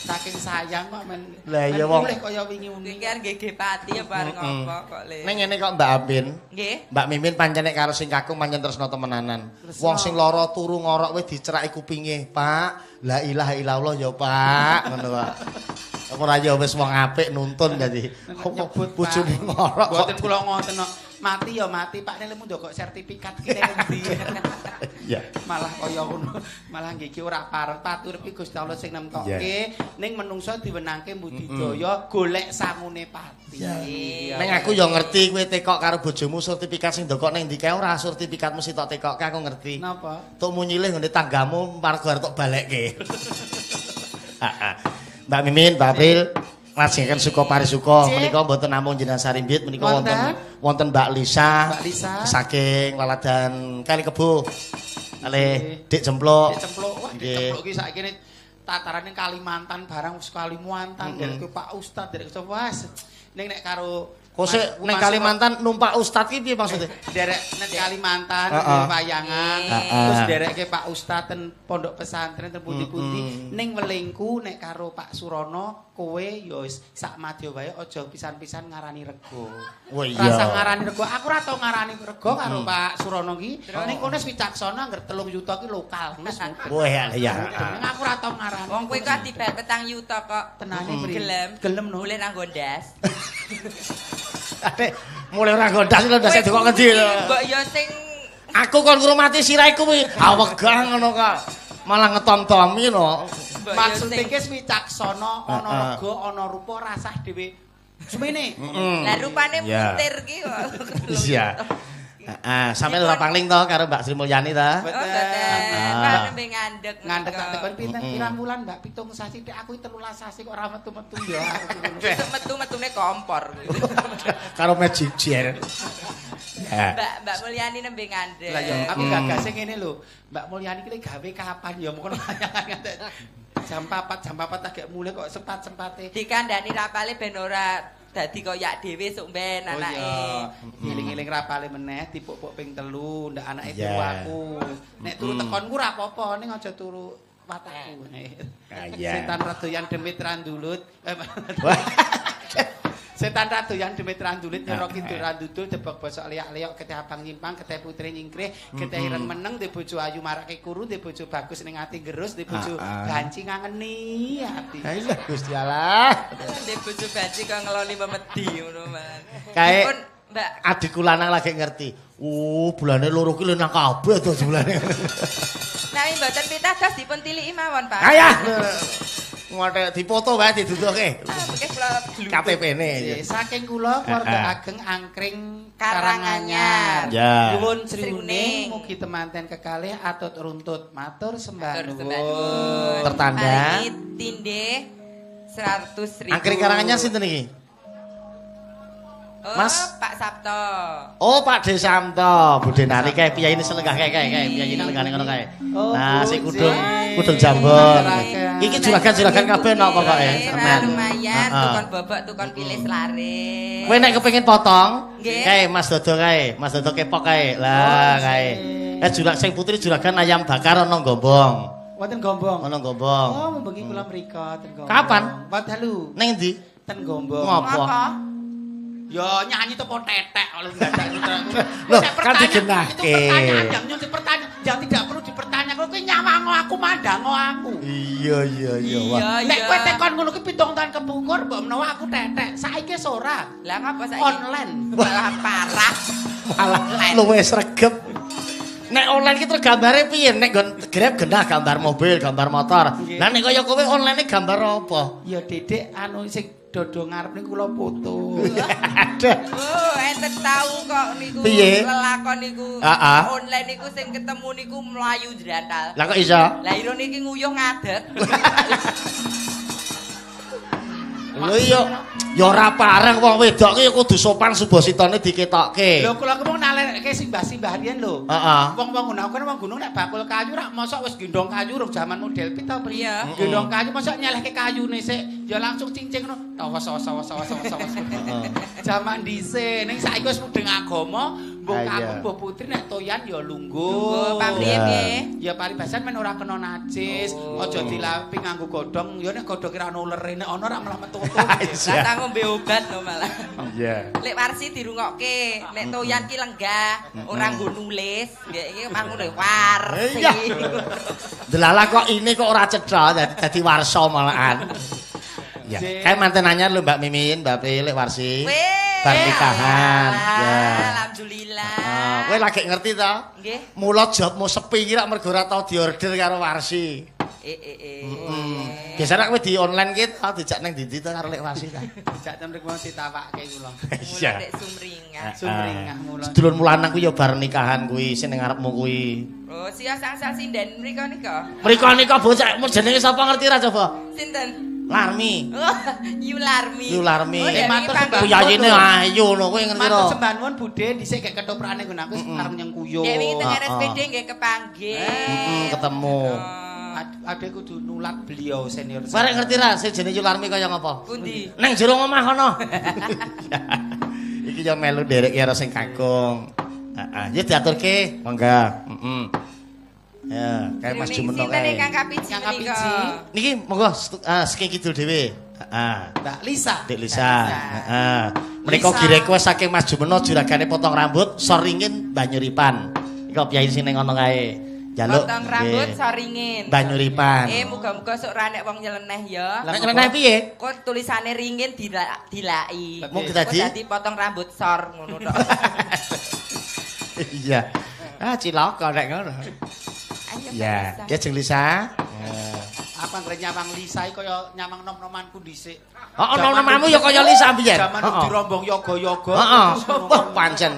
Saking sayang kok men. Lah iya wong mulih kaya wingi uni. Iki kan nggih pati apa arep ngopo kok le. Ning ngene kok Mbak Amin. Nggih. Mbak Mimin pancen nek karo sing kakung pancen tresna temenanan. Wong sing lara turu ngorok wis diceraki kupinge, Pak. La ilaha illallah ya, Pak. Ngono kok. Apa ora ya wis wong apik nuntun dadi nyebut bojone ngorok kok. Mboten kula ngoten kok. Mati ya mati, Pak nek lemu ndokok sertifikat ki ning endi. Iya. Malah kaya ngono, malah nggih iki ora pareng patur iki Gusti Allah sing nemtokke ning menungsa diwenangke budidaya golek sangune pati. Ning aku ya ngerti kowe tekok karo bojomu sertifikat sing ndokok ning ndi kae ora sertifikat mesti tok tekokke aku ngerti. Napa? Tok munyilih nggone tanggamu margo arep tok balekke. Mbak Mimin, Mbak April lajengaken suka parisuka menika mboten namung jenengan sarimbit menika wonten wonten Mbak Lisa, Mbak Lisa saking Laladan Kali Kebo kalih Dik Cempluk. Dik Cempluk, wah Dik Cempluk iki saiki tatarane Kalimantan barang wis Kalimantan derek Pak Ustad derek wis ning nek karo kose ning Kalimantan numpak ustad ki piye maksudnya? Derek ning Kalimantan wayangan terus derekke Pak Ustad ten pondok pesantren ten pundi-pundi ning welingku nek karo Pak Surono kowe ya wis sak madya wae aja pisan-pisan ngarani rego. Oh iya. Rasa ngarani rego aku ora tau ngarani rego karo Pak Surono ki. Ning kono wis wicaksana angger 3 yuta ki lokal wis. Wah iya. Ning aku ora tau ngarani. Wong kowe kok dibayar 4 yuta kok. Tenane gelem. Gelem no. Mulih nang gondas. Adek mulih ora gondas lho ndase kok ngendi lho. Mbok ya sing aku kon ngrumati sirahe kuwi. Ah wegah ngono kok. Malah ngetom-tomi no. Maksude iki wicaksana ana rega ana rupa rasah dhewe. Semene. Lah rupane muntir ki kok. Iya. Heeh, sampe ora pangling to karo Mbak Sri Mulyani ta? Mboten. Pak nembe ngandhek. Ngandhek tak tekon pinten pirang wulan Mbak 7 sasi tek aku 13 sasi kok ora metu-metu ya. Metu-metune kompor. Karo magic chair. Mbak Mulyani nembe ngandhek. Lah ya aku gagase ngene lho. Mbak Mulyani ki gawe kapan ya mung ngantek jam 4 agak mulih kok sempat-sempate. Dikandani rapale ben ora dadi koyak dhewe sok ben anake. Oh iya. Ngiling-ngiling rapale meneh dipuk-puk ping 3 ndak anake turu aku. Nek turu tekonku ora apa-apa ning aja turu watakku. Setan radoyan demit randulut. Setan radoyan demit randulit nyoro kidul randudul debok bosok liak-liok getih abang nyimpang getih putri nyingkrih getih ireng meneng ndek bojo ayu marake kuru ndek bojo bagus ning ati gerus ndek bojo banci ngangeni ati. Ha iya Gusti Allah. Ndek bojo banci kok ngeloni memedi ngono man. Kae Mbak adikku lanang lagi ngerti. Bulane loro ki lho nang kabeh to bulane. Nah, mboten pitados dipun tiliki mawon, Pak. Ayah. Ngote dipoto wae diduduhke. KTP-ne. Saking kula keluarga ageng Angkring Karanganyar. Nyuwun sriuning mugi temanten kekalih atut runtut matur sembah nuwun. Tertanda tindih 100.000. Angkring Karanganyar sinten iki? Oh, Mas Pak Sabto. Oh, Pak De Samto. Bude Nari kae piyayine selenggah kae kae kae piyayine lenggahane ngono kae. Nah, sing kudung jambon. Iki juragan-juragan kabeh nok pokoke. Tenan. Lumayan tukon bobok, tukon pilis lare. Kowe nek kepengin potong, kae Mas Dodo kae, Mas Dodo kepok kae. Lah kae. Jurak sing putri juragan ayam bakar ana Gombong. Wonten Gombong. Ana Gombong. Oh, mbengi kula mriko ten Gombong. Kapan? Wat dalu. Ning endi? Ten Gombong. Ngopo? Ya nyanyi to po tetek oleh ndadak. Loh, kan digenahke. Itu pertanyaan yang nyun pertanyaan yang tidak perlu dipertanyakan. Kowe nyawango aku mandango aku. Iya iya iya wah. Nek kowe tekon ngono ki 7 tahun kepungkur mbok menawa aku tetek. Saiki wis ora. Lah ngapa saiki? Online. Malah parah. Malah luwih sregep. Nek online ki terus gambare piye? Nek nggon Grab genah gambar mobil, gambar motor. Lah nek kaya kowe online gambar apa? Ya Dedek anu sing Dodo ngarep niku kula foto. Aduh. Oh, enten tau kok niku lelakon niku. Online niku sing ketemu niku mlayu jrantal. Lah kok iso? Lah iro niki nguyuh ngadeg. Lho iya, ya ora pareng wong wedok ki ya kudu sopan subasitane diketokke. Lho kula ki mung nalekke simbah-simbah riyen lho. Heeh. Wong-wong ngono aku wong gunung nek bakul kayu rak mosok wis gendong kayu rung jaman model pit ta pri. Iya. Gendong kayu mosok nyelehke kayune sik ya langsung cincing ngono. Awas awas awas awas awas. Jaman dhisik ning saiki wis mudeng agama, mbuh kakung mbuh putri nek toyan ya lungguh. Lungguh pamriye piye? Ya paribasan men ora kena najis, aja dilapi nganggo godhong, ya nek godhong ora ono ulere nek ana rak malah metu. Lah tak ngombe obat lho malah. Iya. Lek Warsi dirungokke, nek toyan ki lenggah, ora nggo nulis, nggih iki mangune Warsi. Iya. Delalah kok ini kok ora cetha dadi warsa malahan. Ya, kayak manten anyar lho Mbak Mimin, Mbak Pri, Lek Warsi. Bar nikahan. Ya. Alhamdulillah. Kowe lagi ngerti to? Nggih. Mula jobmu sepi iki rak mergo ora tau diorder karo Warsi. Biasane kowe di online ki to dijak ning ndi-ndi to karo Lek Warsi ta. Dijak ten mriku ditawake kula. Iya. Lek sumringah. Sumringah mula. Sedulur lanang kuwi ya bar nikahan kuwi sing ning ngarepmu kuwi. Oh, siya sangsal sinden mriko nika. Mriko nika bocah jenenge sapa ngerti ra coba? Sinten? Larmi. Oh, Yu Larmi. Yu Larmi. Oh, matur sembah. Piyayine ayu ngono kowe ngerti Matur ro. sembah nuwun Bude dhisik gek ketoprane nggon aku arep nyengkuyung. Dek wingi teng RSPD nggih kepanggih. Ketemu. Ade kudu nulat beliau senior. Barek ngerti ra sing jenenge Yu Larmi kaya ngapa? Pundi? Nang jero omah kono. Iki yo melu nderek karo sing kakung. Heeh, ya diaturke, monggo. Heeh. Ya, kayak Mas Jumeno Sinten kae. ingkang kapiji Ingkang menika? kapiji. Niki monggo saking kidul dhewe. Heeh. Mbak Lisa. Dik Lisa. Heeh. Menika Lisa. direquest saking Mas Jumeno juragane potong rambut soringin Banyuripan. Iki piyayi sing ning ngono kae. Njaluk Potong rambut soringin. Banyuripan. Muga-muga sok ra nek wong nyeleneh ya. Nek nyeleneh piye? Kok tulisane ringin dilaki. Mung Kok dadi dadi potong rambut sor ngono tok. Iya. Ah cilaka nek ngono. Ayo, Iya, Mbak ya jeng Lisa. Aku anggere nyawang Lisa iki kaya nyawang nom-nomanku dhisik. Heeh, nom-nomanmu ya kaya Lisa mbiyen. Jaman dirombong yoga-yoga. Heeh. Wah, pancen.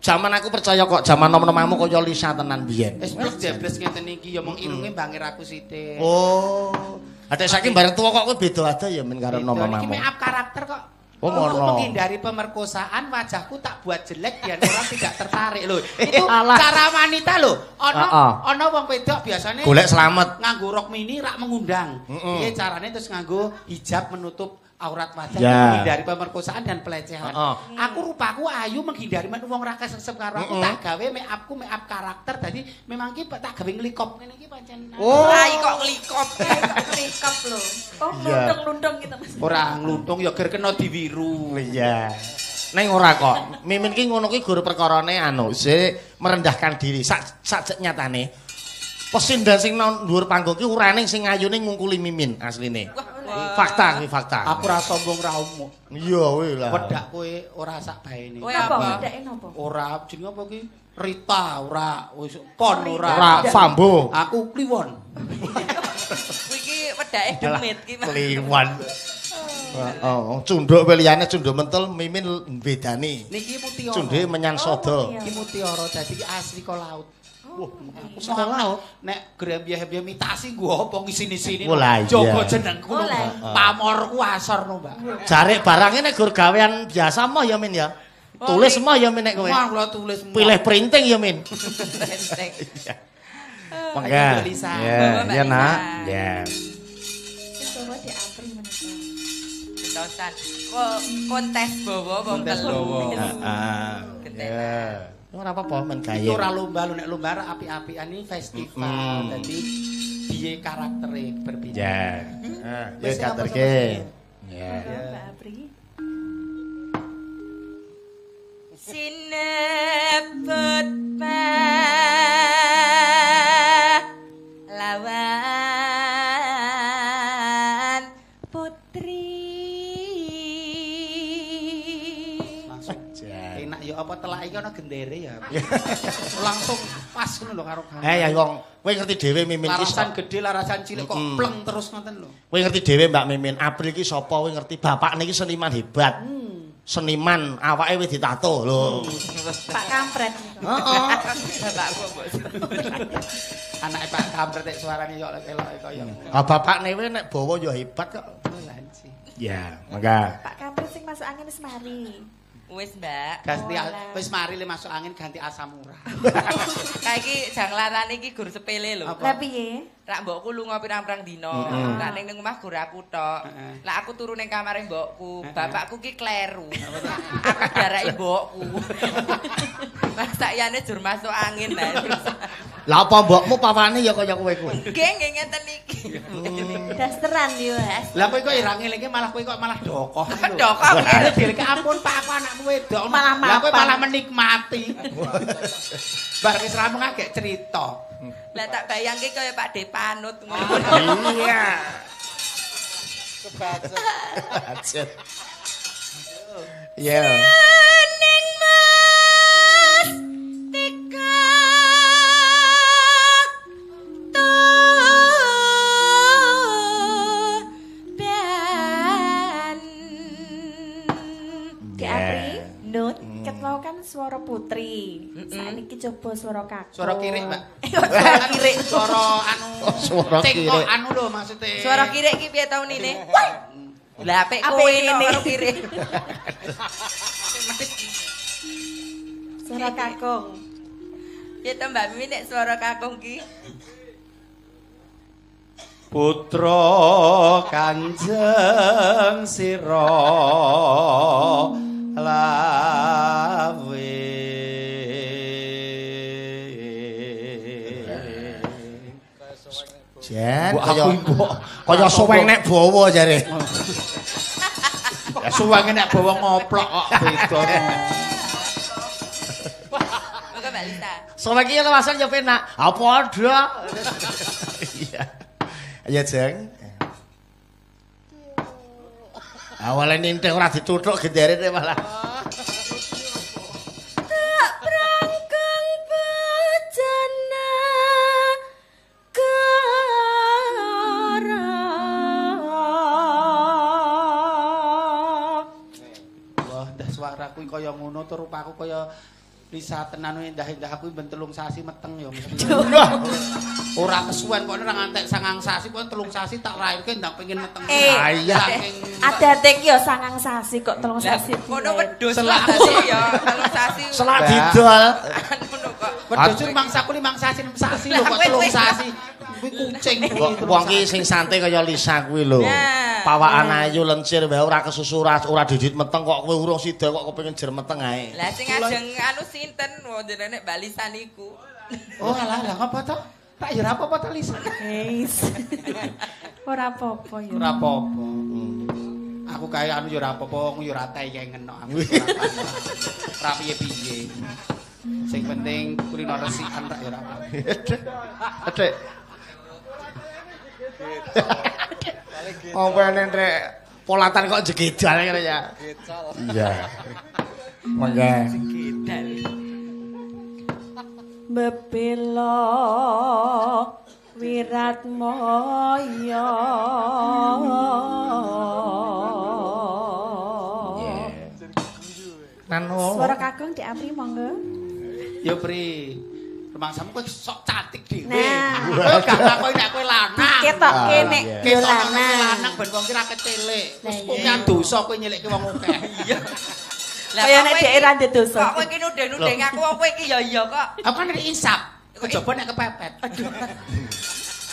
Jaman aku percaya kok jaman nom-nomanmu kaya Lisa tenan biyen. Wis blek jebles ngeten iki ya mung irunge bangir aku sithik. Oh. Adek saiki bareng tuwa kok kowe beda adoh ya men karo Iki nom-nomanmu. make up karakter kok. Oh, Untuk ngono. menghindari pemerkosaan wajahku tak buat jelek biar orang tidak tertarik lho. Itu Alah. cara wanita lho. Ono Heeh. ono wong wedok biasane Golek selamat. nganggo rok mini rak mengundang. Piye carane terus nganggo hijab menutup aurat wajah Ya. menghindari pemerkosaan dan pelecehan. Heeh. Aku rupaku ayu menghindari men wong ra kesesep karo aku tak gawe make upku make up karakter dadi memang ki tak gawe nglikop ngene iki pancen. Oh. Rai kok nglikop. Kayak kok ngelikop lho. Oh, Iya. ngluntung-ngluntung gitu Mas. Ora ngluntung ya ger kena diwiru. Iya. Neng ora kok. Mimin ki ngono ki guru perkarane anu, sik merendahkan diri. Sak sak nyatane. Pesindan sing nang dhuwur panggung ki urane sing ayune ngungkuli Mimin asline. Fakta kuwi fakta. Aku ora sombong ra umuk. Iya kuwi lah. Wedak kowe ora sak baene. Kowe Napa apa? wedake napa? Ora jenenge apa ki? Rita ora, wis pon ora. Ora Fambo. Aku kliwon. Kuwi iki wedake demit ki. Mas. Kliwon. Heeh, cunduk liyane cunduk mentel Mimin bedani. Niki mutiara. Cundhuke menyan sodo. Iki mutiara dadi iki asli ko laut. Wah, saka laut. Nek grembyeh-grembyeh mitasi nggo apa ngisini-sini. Oh, lah iya. Jaga jenengku. Oh, lah lho. Pamorku asor no, Mbak. Jarik barangnya nek gur gawean biasa moh ya Min ya. Tulis moh ya Min nek kowe. Wah, kula tulis. Pilih printing ya Min. Benteng. Mangga. Mbak Lisa. Ya, Monggo, Mbak ya nak. Lisa. Ya. Coba di Apri menika. Betosan. Kok kontes bawa wong Kontes telu. bawa. Heeh. Gentenan. Ya. Ora apa-apa men gawe. Itu ora lomba lho, nek lomba ora api-apian ini festival. Dadi piye karaktere berbeda. Ya. Heeh, ya Wis, apa katerke. sapa Ya. Monggo, Mbak Apri. Sinebut pahlawan putri. Langsung. Enak ya Apa telak iki ana gendere ya? Langsung pas ngono lho karo gamelan. Ya wong kowe ngerti dhewe Mimin iki. Larasan gedhe, larasan cilik kok pleng terus ngoten lho. Kowe ngerti dhewe Mbak Mimin, April iki sapa kowe ngerti bapakne iki seniman hebat. Seniman awake wis ditato lho. Pak Kampret. Heeh. Bapakku mbok. Anake Pak Kampret nek suarane yo elok kaya. Ah bapakne kowe nek bawa yo hebat kok. Lanci. Ya, mangga. Pak Kampret sing masuk angin wis mari. Wis, Mbak. Ganti wis mari le masuk angin ganti asam urat. Kae iki janglarane iki gur sepele lho. Lah piye? Rak mbokku lunga pirang-pirang dina. Rak ning omah gur aku tok. Lah aku turu ning kamare mbokku. Bapakku ki kleru. Aku diaraki mbokku. Lah sakjane jur masuk angin lah. Lah apa mbokmu pawane ya kaya kowe kuwi? Nggih, nggih ngeten iki. Dasteran yo. Lah kowe kok ora ngelingke malah kowe kok malah dokoh lho. Dokoh. Dheleke ampun Pak aku anakmu wedok. Malah Lah kowe malah menikmati. Bar wis rampung agek cerita. Lah tak bayangke kaya Pak De Panut ngono. Iya. Kebacut. Kebacut. Iya. Ning Mas Tika Toban. Dek Apri, Nut, ket mau kan suara putri. Saiki coba suara kakung. Suara kirik, Mbak. Suara kirik. Suara anu. Suara kirik. Cengkok anu lho maksudnya. Suara kirik iki piye taun ini? Lah apik kowe kok karo kirik. Suara kakung. Piye to Mbak Mimin nek suara kakung ki? Putra Kanjeng Sira Lawe. Jan kaya suweng nek bawa jare. Ya suweng nek bawa ngoplok kok beda. Monggo Mbak Lisa. Suweng iki lewasan ya penak. Ha padha. Iya. Ya Jeng. Awale nintih ora dituthuk gendere malah. Tak prangkong bojone kara. Wah, dah suaraku kaya ngono to rupaku kaya Lisa tenan endah-endah aku ben 3 sasi meteng ya mesti. Ora kesuwen kok ora ngantek 9 sasi kok 3 sasi tak lairke ndang pengin meteng. Saking adate ki ya 9 sasi kok 3 sasi. Kono wedhus selak ya 3 sasi. Selak didol. Ngono kok. Wedhus mangsaku 5 sasi 6 sasi lho kok 3 sasi. Kuwi kucing. Wong ki sing santai kaya Lisa kuwi lho. Pawakan ayu lencir wae ora kesusu ora didit meteng kok kowe urung sida kok kepengin jer meteng ae. Lah sing ajeng anu sinten wong jenenge Mbak Lisa niku. Oh alah lah ngopo to? Tak ya ora apa-apa to Lisa. Wis. Ora apa-apa ya. Ora apa-apa. Aku kae anu ya ora apa-apa, wong ya ora teyengen kok aku. Ora piye-piye. Sing penting kulino resikan tak ya ora apa-apa. Adik. Apa nek polatan kok jegedal ngene ya. Iya. Mangga. Jegedal. Bebela Wiratmaya. Nano. Suara kakung Dek Apri monggo. Yo Pri. Rumangsamu kowe sok cantik dhewe. Kowe gak takoki nek kowe lanang. Ketoke nek yo lanang. Lanang ben wong ki ra kecelik. Wis kokean dosa kowe nyelikke wong akeh. Iya. Kaya nek dhek ra ndek dosa. Kok kowe iki nuding-nuding aku wong kowe iki ya iya kok. Aku kan nek insap. Kejaba nek kepepet. Aduh.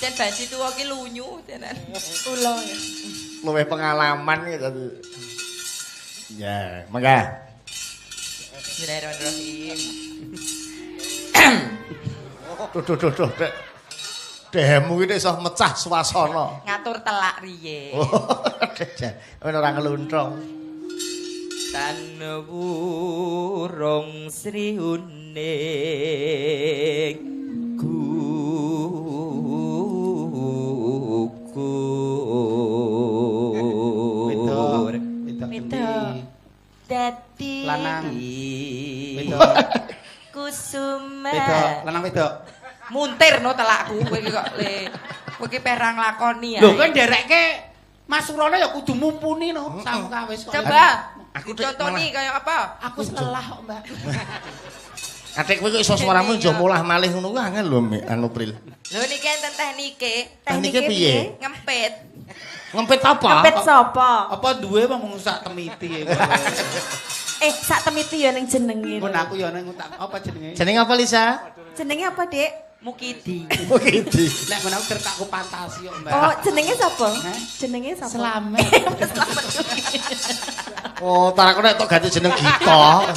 Jen banci tuwa ki lunyu tenan. Ula ya. Luwih pengalaman gitu. Ya, mangga. Bismillahirrahmanirrahim. Duh duh duh duh. Dehmu iki iso mecah suasana. Ngatur telak riye. Men ora ngluntrung. Tan wurung Sri Huning gugur. Wedok, wedok. Dadi lanang. Wedok. Kusuma. Wedok, lanang wedok. Muntir no telakku kowe iki kok le. Kowe iki perang lakoni ya. Lho kowe nderekke Mas Surono ya kudu mumpuni no. Sawetawis kok. Coba aku dicontoni kaya apa? Aku lelah kok, Mbak. Atik kowe kok iso suaramu aja molah-malih ngono kuwi angel lho anu Pril. Lho niki enten teknike. Teknike piye? Ngempit. Ngempit apa? Ngempit sapa? Apa duwe wong sak temiti. Sak temiti ya ning jenenge. Mun aku ya ning tak apa jenenge? Jenenge apa Lisa? Jenenge apa, Dik? Mukidi. Mukidi. Nek men aku kertakku fantasi kok, Mbak. Oh, jenenge sapa? Jenenge sapa? Slamet. Slamet. Oh, tar aku nek tok ganti jeneng Gita.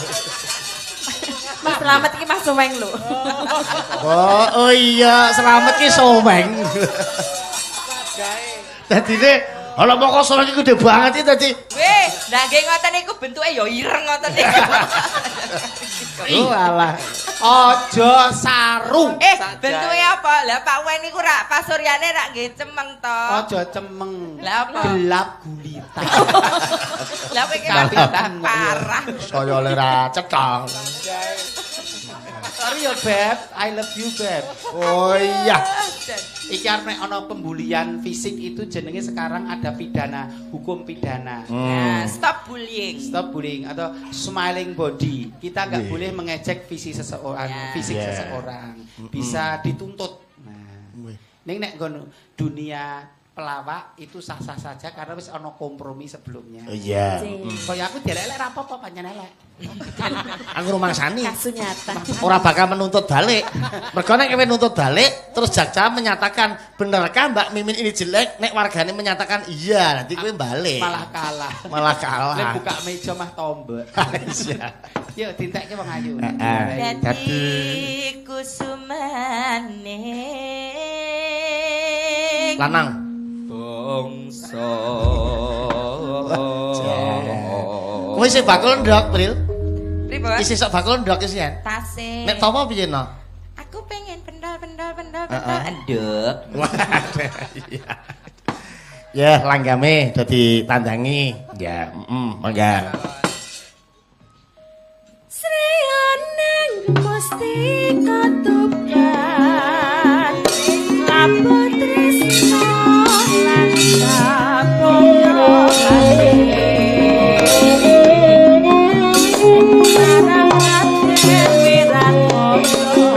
Mas Slamet iki Mas Soweng lho. Oh, oh iya, Slamet ki Soweng. Dadine ana moko Soweng iki gede banget iki dadi. Weh, lah nggih ngoten niku bentuke ya ireng ngoten niku. Oh alah. Aja sarung. Bentuke apa? Lah Pak Wen niku rak pasuryane rak nggih cemeng to. Aja cemeng. Lah apa? Gelap gulita. Lah kowe iki parah. Saya ora cetha. Sorry ya Beb, I love you Beb. Oh iya. Iki arep nek ana pembulian fisik itu jenenge sekarang ada pidana, hukum pidana. Nah, stop bullying. Stop bullying atau smiling body. Kita nggak boleh mengejek visi seseorang, fisik seseorang. Bisa dituntut. Nah. Ning nek nggon dunia pelawak itu sah-sah saja karena wis ana kompromi sebelumnya. Iya. Kaya aku dielek-elek ra apa-apa pancen elek. Aku rumangsani. Kasunyatan. Ora bakal menuntut balik. Mergo nek kowe nuntut balik terus jaksa menyatakan benerkah Mbak Mimin ini jelek, nek wargane menyatakan iya, nanti kowe balik. Malah kalah. Malah kalah. Nek buka meja mah tombak. Iya. Yo dintekke wong ayu. Dadi kusumane lanang bangsa. Kowe isih bakul ndok, Pril? Pripun? Isih sok bakul ndok isian. Tasih. Nek topo piye no? Aku pengen pendol pendol pendol pendol endok. Iya. Ya, langgame dadi tandangi. Ya, mangga. Sriyaneng mustika tuban. Lapo tresno lan sapoyo Wirat moyo.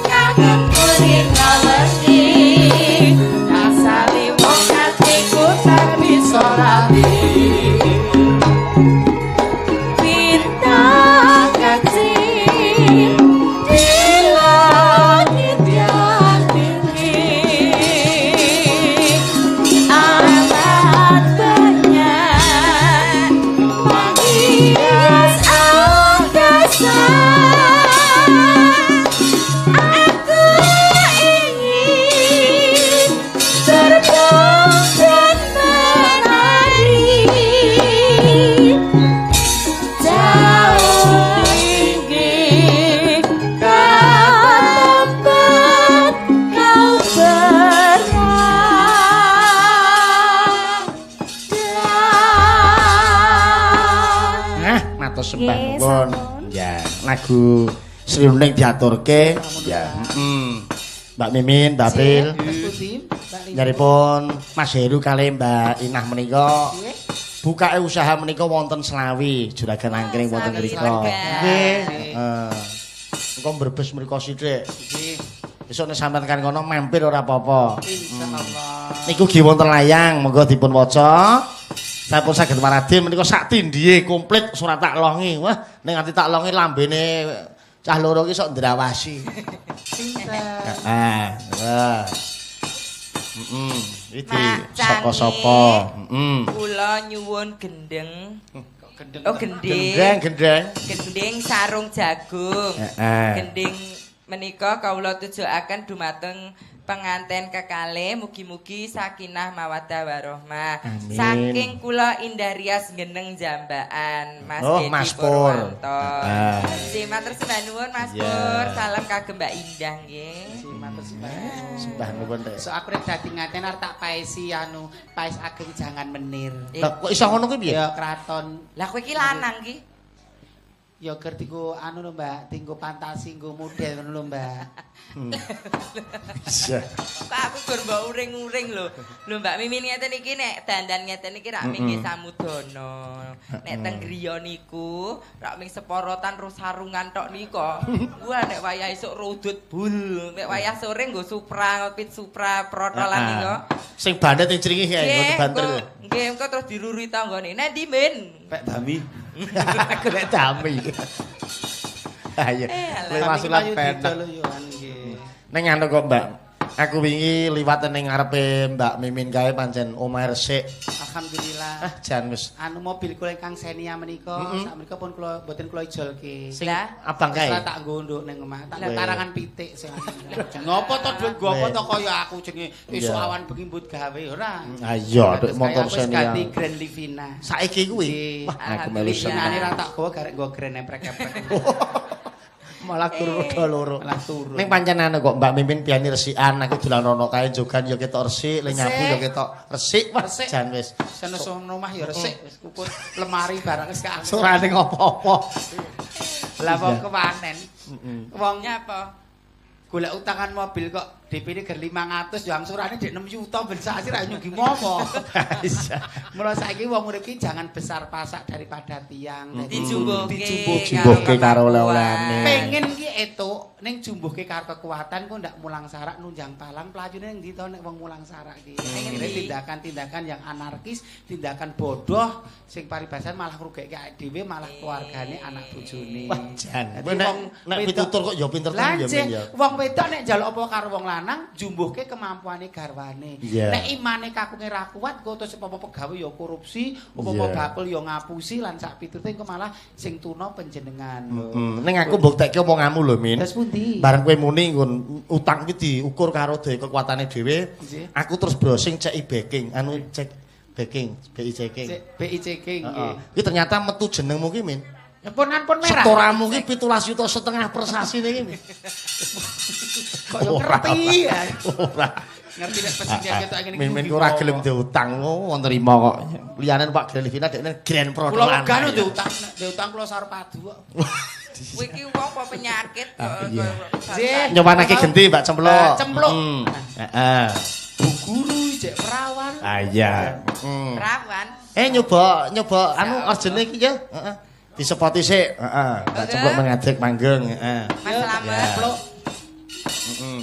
Kangen kuring ngawesi asale wong atiku tak bisa rapi. Bintang kecil di langit yang tinggi, amat banyak menghias angkasa. Aku ingin terbang dan menari jauh tinggi ke tempat kau berada. Nah, matur sembah Nggih, nuwun. sampun. Ya, lagu Sri Uning diaturke. Ya, Mbak Mimin, Mbak April. Nyaripun Mas Heru kali Mbak Inah menika bukake usaha menika wonten Slawi, juragan angkring wonten Slawi, mriku. Tegal. Nggih. Heeh. Engko mbrebes mriku sithik. Nggih. Besok nek sampean kan kono mampir ora apa-apa. Insyaallah. Niku nggih wonten layang, monggo dipun waca. Sampun saged waradin menika sak tindhihe komplit surat tak longi. Wah, nek nganti tak longi lambene cah loro iki sok ndrawasi. Sinten? Heeh. Wah. Heeh. Iki Mak sapa-sapa. Heeh. Kula nyuwun gendeng. Kok gendeng? Oh, gending. Gendeng, gendeng. Gending sarung jagung. Heeh. Gending menika kawula tujuaken dumateng penganten kekalih mugi-mugi sakinah mawaddah warahmah. Amin. Saking kula Indah Rias Geneng Jambaan Mas Oh, Dedi Mas Pur. Purwanto. Heeh. Nggih, matur sembah nuwun Mas Iya. Pur. Salam kagem Mbak Indah nggih. Matur sembah. Sembah nuwun Rek. So aku nek dadi ngaten arep tak paesi anu, paes ageng jangan menir. Lah kok iso ngono kuwi piye? Ya kraton. Lah kowe iki lanang ki. Ya ger dienggo anu lho Mbak, dienggo fantasi, nggo model ngono lho Mbak. Iya. Kok aku gur mbok uring-uring lho. Lho Mbak Mimin ngeten iki nek dandan ngeten iki rak ming samudana. Nek teng griya niku rak ming seporotan ro sarungan tok nika. Wah nek wayah esuk rudut bul, nek wayah sore nggo Supra, ngopit Supra protolan nika. Sing bandet sing cringih kae Nggih, nggo banter. Nggih, engko terus diruri tanggane. Nek ndi, Min? Pek dami. Aku nek dami. Ayo. Eh, Lek masulan penak. Nggih. Ning anu kok, Mbak. Aku wingi liwat ning ngarepe Mbak Mimin kae pancen omahe resik. Alhamdulillah. Ah, jan wis Anu mobil kula ingkang Xenia menika, sak menika pun kula mboten kula ijolke. sing Lah? abang kae. Lah tak nggo nduk ning omah, tak Lah. karangan pitik sing. Ngopo to dhuwit nggo apa to kaya aku jenenge esuk Iya. awan bengi mbut gawe ora. Ah iya, Terus dek motor kaya aku wis ganti Xenia. Grand Livina. Saiki kuwi. Nggih. Wah, aku melu Alhamdulillah. Senane seneng. ra tak gawa garek nggo Grand eprek-eprek. Malah turu roda loro. Malah turu. Ning pancen anu kok Mbak Mimin piyani resikan, aku dolan rono kae jogan ya ketok resik, le nyapu ya ketok resik. Wah, Resik. jan wis. Sene sono omah ya resik wis kukut lemari barang wis kaang. Surane ngopo-opo. Lah wong kewanen. Wong Nyapa? golek utangan mobil kok DP-ne ger 500 yo angsurane dek 6 juta ben sasi ra nyugi mopo. Iya. Mula saiki wong urip ki jangan besar pasak daripada tiang. Dadi Dijumbuhke. Dijumbuhke. Dijumbuhke karo oleh-olehane. Pengen ki etuk ning jumbuhke karo kekuatan kok ndak mulang sarak nunjang palang playune ning ndi to nek wong mulang sarak ki. Akhire tindakan-tindakan yang anarkis, tindakan bodoh sing paribasan malah ngrugeke awake dhewe, malah keluargane, anak bojone. Wah, jan. Dadi Kowe nek wong nek wedok- pitutur kok ya pinter Lah tenan ya, nggih, Min ya. wong wedok nek njaluk apa karo wong lanang jumbuhke kemampuane garwane. Iya. Nek imane kakunge ra kuat kok terus apa-apa pegawe ya korupsi, apa-apa Iya. bakul ya ngapusi lan sak piturute engko malah sing tuna panjenengan. Ning aku mbuktekke omonganmu lho, Min. Terus pundi? Bareng kowe muni nggon utang kuwi diukur karo daya kekuatane dhewe. Nggih. Aku terus browsing cek e-banking, anu cek banking, BI checking. BICK Heeh. nggih. Kuwi ternyata metu jenengmu ki, Min. Ya pun ampun merah. Setoramu ki 17,5 juta per sasi niki, Min. Kok yo ngerti ya. Ora. Ngerti nek presiden ketok ngene iki. Min Min ku ora gelem diutang, oh nerima kok. Liyane Pak Grand Livina dekne Grand Kula Protolan. wegah lho diutang, diutang kula sar padu kok. Kowe iki wong apa penyakit kok. Ah, iya. Nggih. Nyobanake genti Mbak Cempluk. Mbak Cempluk. Heeh. Bu guru jek perawan. Ah iya. Perawan. Eh nyoba nyoba anu orgene iki ya. Heeh. Disepoti sik, heeh. Mbak Cempluk mengadeg manggung, heeh. Mas Slamet. Cempluk. Heeh.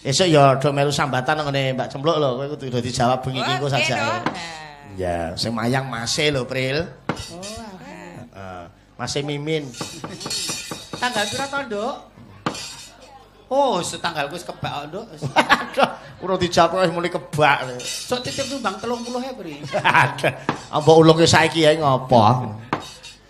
Esuk ya do melu sambatan ngene Mbak Cempluk lho, kowe kudu dijawab bengi iki engko sajake. Ya, sing mayang mase lho, Pril. Oh, heeh. Mase Mimin. Tanggal pira to, Nduk? Oh, setanggalku wis kebak, Nduk. Aduh, urung dijawab wis muni kebak. Sok titip nyumbang 30.000, Pri. Aduh, mbok ulungke saiki ae ngopo?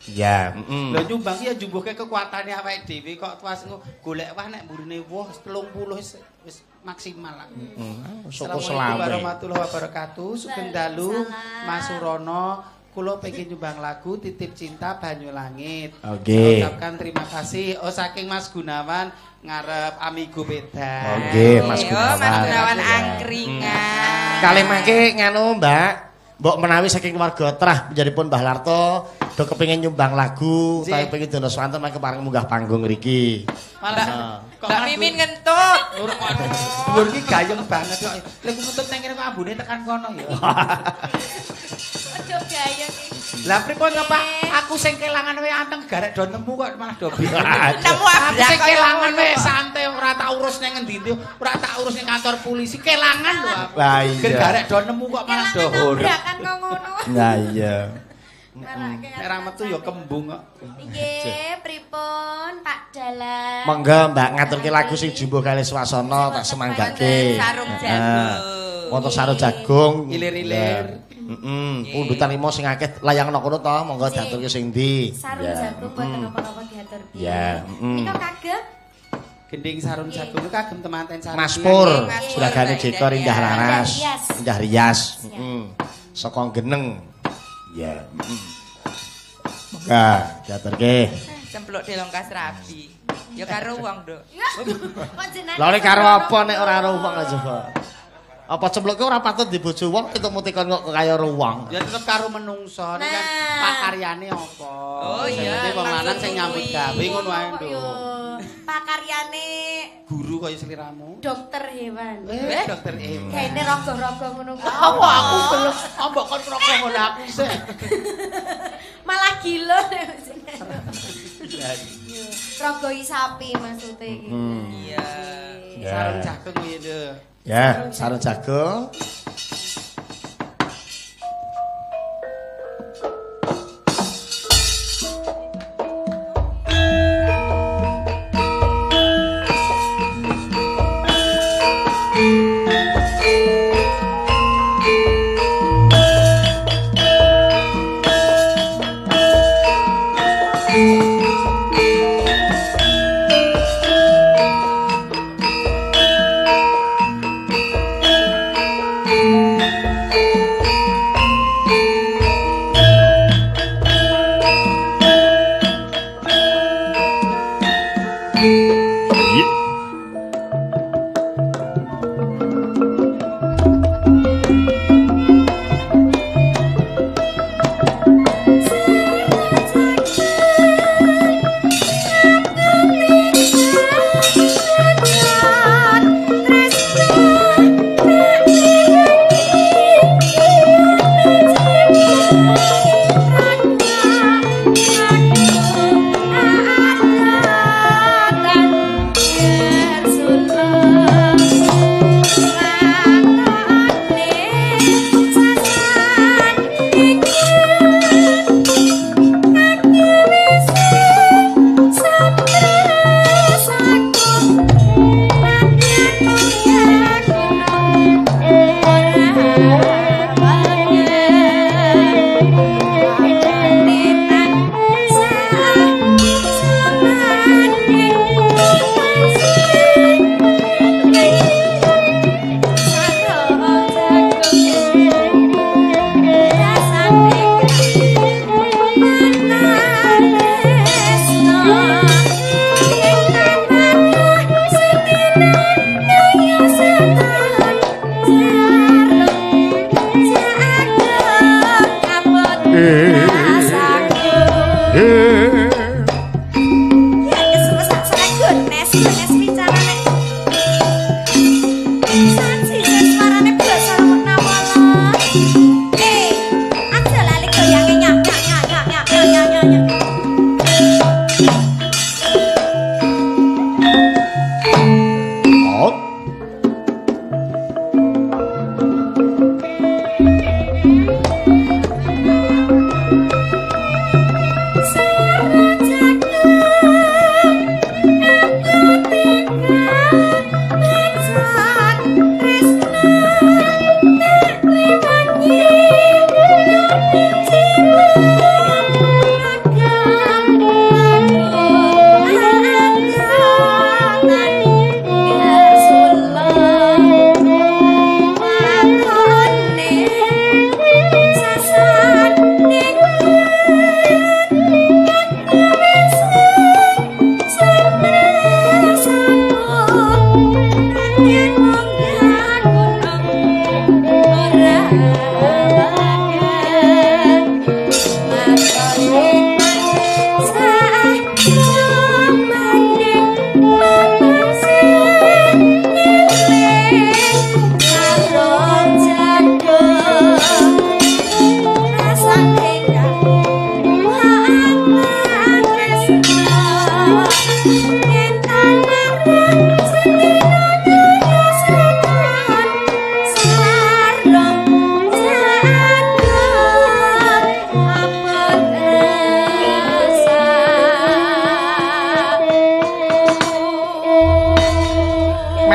Ya, heeh. Lho nyumbang ki ya njumbuhke kekuatane awake dhewe kok tuas golek wah nek mburine wah 30 wis maksimal lah. Heeh. Syukur Assalamualaikum selawe. warahmatullahi wabarakatuh. Sugeng dalu Mas Surono, kula pengen nyumbang lagu Titip Cinta Banyu Langit. Oke. Ucapkan terima kasih oh saking Mas Gunawan ngarep Amigo Beda. Oke, Mas Oh, Gunawan. Mas Gunawan angkringan. Kalih mangke nganu, Mbak. Mbok menawi saking keluarga trah penjaripun Mbah Larto do kepengin nyumbang lagu, utawi pengin dono swanten mangke pareng munggah panggung ngriki. Malah kok Mbak Mimin ngentut. Dhuwur ki gayeng banget kok. Lha ku ngentut nang kene kok ambune tekan kono ya. Aja gayeng iki. Lah pripun to Pak? Aku sing kelangan wae anteng garek do nemu kok malah do bingung. Nemu Aku abrak sing kaya kelangan ngono wae kok. santai ora tak urus ning ngendi-endi, ora tak urus ning kantor polisi, kelangan lho aku. Lah iya. Gen garek do nemu kok malah do Kelangan horeg. tabrakan kok ngono. Lah iya. Marake Nek ra metu ya kembung kok. Nggih, pripun Pak Dalang? Monggo Mbak ngaturke lagu sing jumbuh kali swasana tak semanggake. Sarung jagung. Wonten sarung jagung. Ilir-ilir. Heeh, pundutan limo sing akeh layang nang kono to, monggo diaturke sing ndi. Sarung jagung boten napa-napa diaturke. Ya, Nika kagem Gending sarung jagung itu kagem temanten sarung. Mas Pur, Mas Pur, juragane Mbak Jeko Indah Laras, Indah Indah Rias. Rias. Heeh. Saka Geneng. Ya, heeh. Monggo diaturke. Cempluk delongkas rabi. Ya karo wong, Nduk. Kok jenengan Lah nek karo apa nek ora karo wong aja, Pak. Apa cemplukke ora patut dibojo wong ketemu tekon kok kaya karo wong. Ya tetep karo menungso nek kan Nah. pakaryane apa. Oh, Sing iya, penting wong lanang sing nyambut kuwi. gawe ngono ae, Kok Nduk. yo pakaryane Guru kaya sliramu. dokter hewan. Eh, dokter E. Kayaknya rogo-rogo ngono kuwi. Apa aku belum mbok kon rokok ngono aku sik. Malah gila. Rogoi sapi maksudnya iki. Iya. Ya. Sarung jagung kuwi lho. Ya, sarung jagung. Thank you.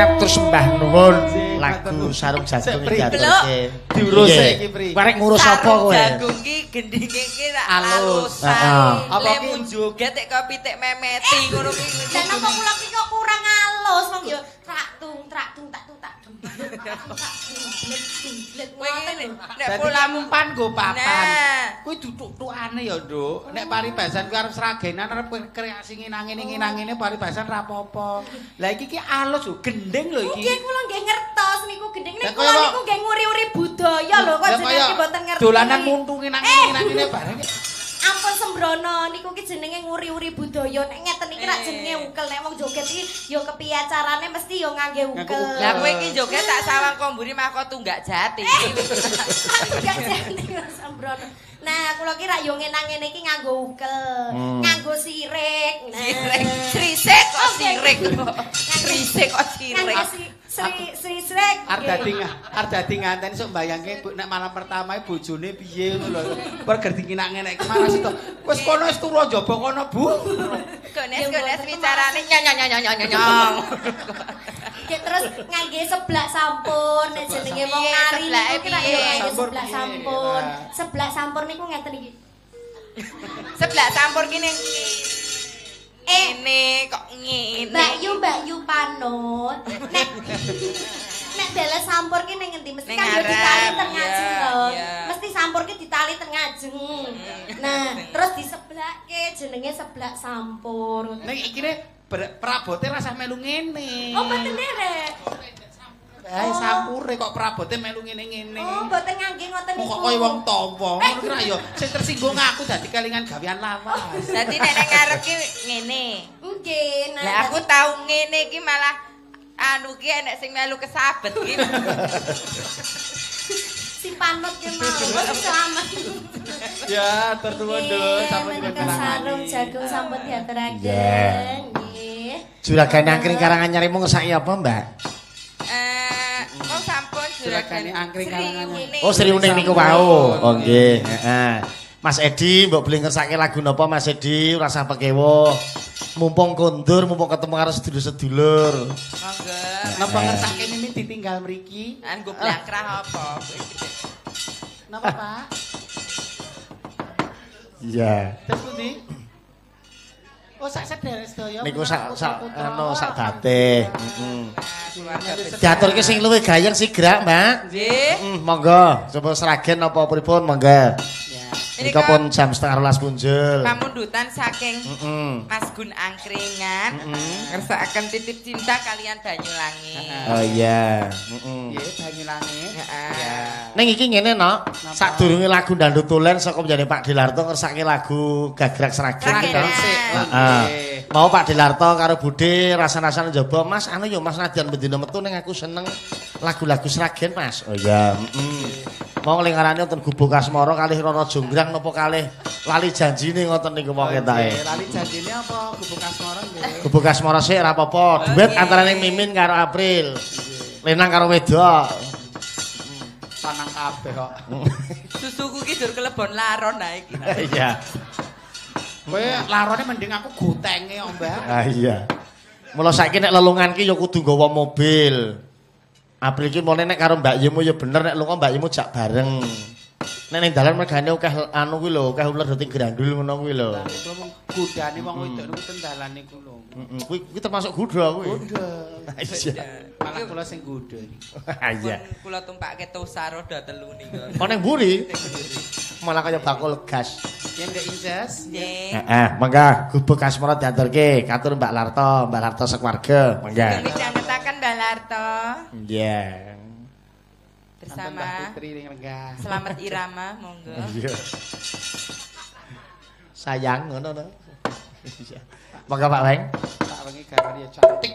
Matur sembah nuwun. Lagu Sarung Jagung iki diaturke. Diurus iki, Pri. Arek ngurus apa kowe? Sarung jagung ki gendinge ki rak Alus. alusan. Apa Lemu joget tek kok pitik memeti ngono ki. Lah napa kula ki kok kurang alus wong ya trak tung trak tung tak tung tak dung. Kowe ngene, nek Dadi polamu pan nggo papan. Nah. Kuwi dutuk-tukane ya, Nduk. Nek paribasan kuwi arep sragenan arep kreasi nginang-ngene nginang-ngene paribasan ra apa-apa. Lah iki ki alus lho, gendeng lho iki. Nggih kula nggih ngertos niku gendeng Lah niku kula kaya niku nggih nguri-uri budaya lho kok Lah jenenge kaya mboten ngerti. Dolanan muntu nginang-ngene nginang-ngene bareng. Ampun sembrono niku ki jenenge nguri-uri budaya. Nek ngeten iki rak jenenge ukel. Nek wong joget iki ya kepiye carane mesti ya ngangge ukel. Lah kowe iki joget tak sawang ko mburi mah kok tunggak jati. Tunggak jati sembrono. Nah, kula ki rak yo ngenang-ngene iki nganggo ukel, nganggo sirik. Nah. Sirik, srisik kok sirik. Srisik kok sirik. Nganggo srisik. Arep dadi nganten sok mbayangke nek malam pertama bojone piye ngono lho. Pergerti nginang-ngene iki marah situ. Wis kono wis turu njaba kono, Bu. Gones-gones bicarane nyong. Terus ngangge seblak sampur nek jenenge wong nari niku ki rak yo ngangge seblak sampur. Seblak sampur niku ngeten iki. Seblak sampur ki ning ngene kok ngene. Mbak Yu panut. Nek dalah sampur ki ning ngendi mesti kan yo ditali teng ngajeng to. Mesti sampur ki ditali teng ngajeng. Nah, terus diseblake jenenge seblak sampur. Ning ikine prabote rasah melu ngene. Oh, mboten derek. Bae sampure kok prabote melu ngene-ngene. Oh, mboten ngangge ngoten niku. Kok kaya wong tampa. Ngono ki ra ya sing tersinggung aku dadi kelingan gawean lawas. Dadi nek nang ngarep ki ngene. Nggih. Lah aku tau ngene iki malah anu ki enek sing melu kesabet ki. Si panut ki mau selamat. Ya, tertuwun Nduk, sampun diaturaken. Sarung jagung sampun diaturaken. Nggih. Juragan angkring Karanganyar mu ngersaki apa, Mbak? Kok sampun juragane angkring Karanganyar. Oh, Sri Uning niku wau. Oh, nggih, heeh. Mas Edi, mbok beli ngersake lagu napa Mas Edi? Ora usah pekewuh. Mumpung kondur, mumpung ketemu karo sedulur-sedulur. Monggo. Napa ngersake Mimin ditinggal mriki? Nggo blangkrah apa? Napa, Pak? Iya. Terus pundi? Oh, sak sedherek sedaya. Niku sak anu sak date. Heeh. Diaturke sing luwih gayeng sigrak, Mbak. Nggih. Monggo, coba Sragen napa pripun monggo. Nika pun jam 11:30 punjul. Pamundutan saking Mas Gun Angkringan ngersakaken titip cinta kalian Banyulangi. Oh iya. Nggih, Banyulangi. Heeh. Ning iki ngene no, sadurunge lagu Dandut Tulen saka njane Pak Dilarto ngersake lagu Gagrak Sragen gitu. Heeh. Mau Pak Dilarto karo Bude rasa-rasane njaba, Mas anu yo Mas nadyan bendina metu ning aku seneng lagu-lagu Sragen, Mas. Oh iya, Mau ngarane wonten Gubuk Asmara kalih Roro Jonggrang napa kalih lali janjine ngoten niku wong ketake. Lali janjine apa Gubuk Asmara nggih? Gubuk Asmara sik ora apa-apa. Duet antarane Mimin karo April. Lenang karo wedok. Lanang kabeh kok. Susuku ki dur kelebon laron ha iki. Iya. Kowe larone mending aku gotenge kok, Mbak. Ah iya. Mula saiki nek lelungan ki ya kudu nggawa mobil. April ki mone nek karo Mbak Yimu ya bener nek lunga Mbak Yimu jak bareng. Nek ning dalan mergane akeh anu kuwi lho, akeh uler dadi grandul ngono kuwi lho. Lah wong gudane wong wedok niku ten dalan niku lho. Heeh, kuwi termasuk gudha kuwi. Gudha. Iya. Malah kula sing gudha iki. Iya. Kula tumpake tosa roda telu niku. Kok ning mburi? Malah kaya bakul gas. Yen ndek Inces. Nggih. Heeh, mangga Gubuk Asmara diaturke katur Mbak Larto, Mbak Larto sekeluarga, mangga. Midhangetaken Mbak Larto. Iya. Bersama Putri ning Renggah. Selamat Irama, monggo. Iya. Sayang ngono to. Iya. Monggo Pak Weng. Pak Wengi garwane ya cantik.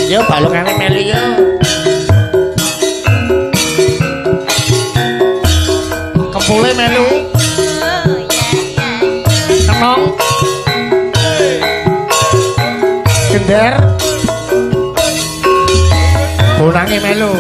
Yo balungane melu yo. Kepule melu. Kenong. Gender. Bonange melu.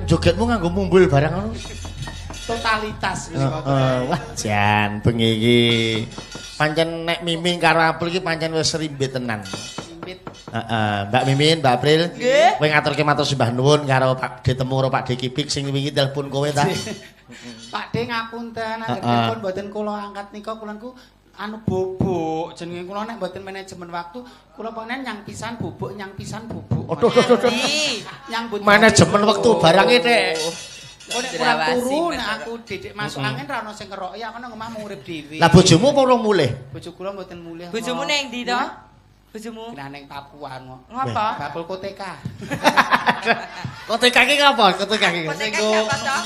Jogetmu nganggo mumbul barang ngono. Totalitas wis kok. Wah, jan bengi iki. Pancen nek Mimin karo April iki pancen wis rimbit tenan. Rimbit. Heeh, Mbak Mimin, Mbak April. Nggih. Kowe ngaturke matur sembah nuwun karo Pak D temu karo Pak D Kipik sing wingi telepon kowe ta. Pak D ngapunten, angger telepon mboten kula angkat nika kula niku anu bobok jenenge kula nek mboten manajemen waktu kula pokoknya nyang pisan bobok nyang pisan bobok. Aduh aduh aduh. Nyang manajemen waktu barange tek. Kok nek kurang turu nek aku didik masuk angin ra ono sing ngeroki aku nang omah urip dhewe. Lah bojomu apa urung mulih? Bojo kula mboten mulih. Bojomu ning ndi to? Bojomu? Nah ning Papua kok. Ngapa? Bakul koteka. Koteka ki ngapa? Koteka ki sing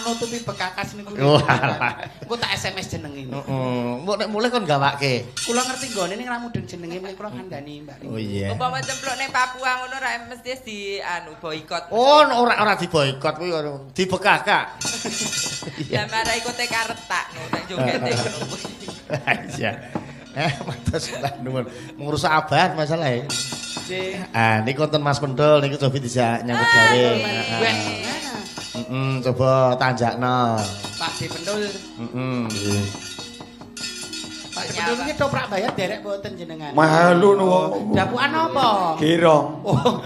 nutupi bekakas niku. Engko tak SMS jenenge. Heeh. Mbok nek mulih kon gawake. Kula ngerti nggone ning ra mudeng jenenge mriki kula kandhani Mbak. Oh iya. Umpama cempluk ning Papua ngono ra mesti di anu boikot. Oh ora ora diboikot kuwi dibekakak. Lah marai koteka retak no nek jogete ngono kuwi. Iya. Matur sembah nuwun. Ngrusak abad masalahe. Nggih. Ah niku wonten Mas Pendul niku cobi dijak nyambut gawe. Heeh, coba tanjakno. Pak D De Pendul. Heeh. Pak De Pendul iki toprak bayar derek mboten jenengan. Malu nuwun. Dapukan apa? Girong. Oh.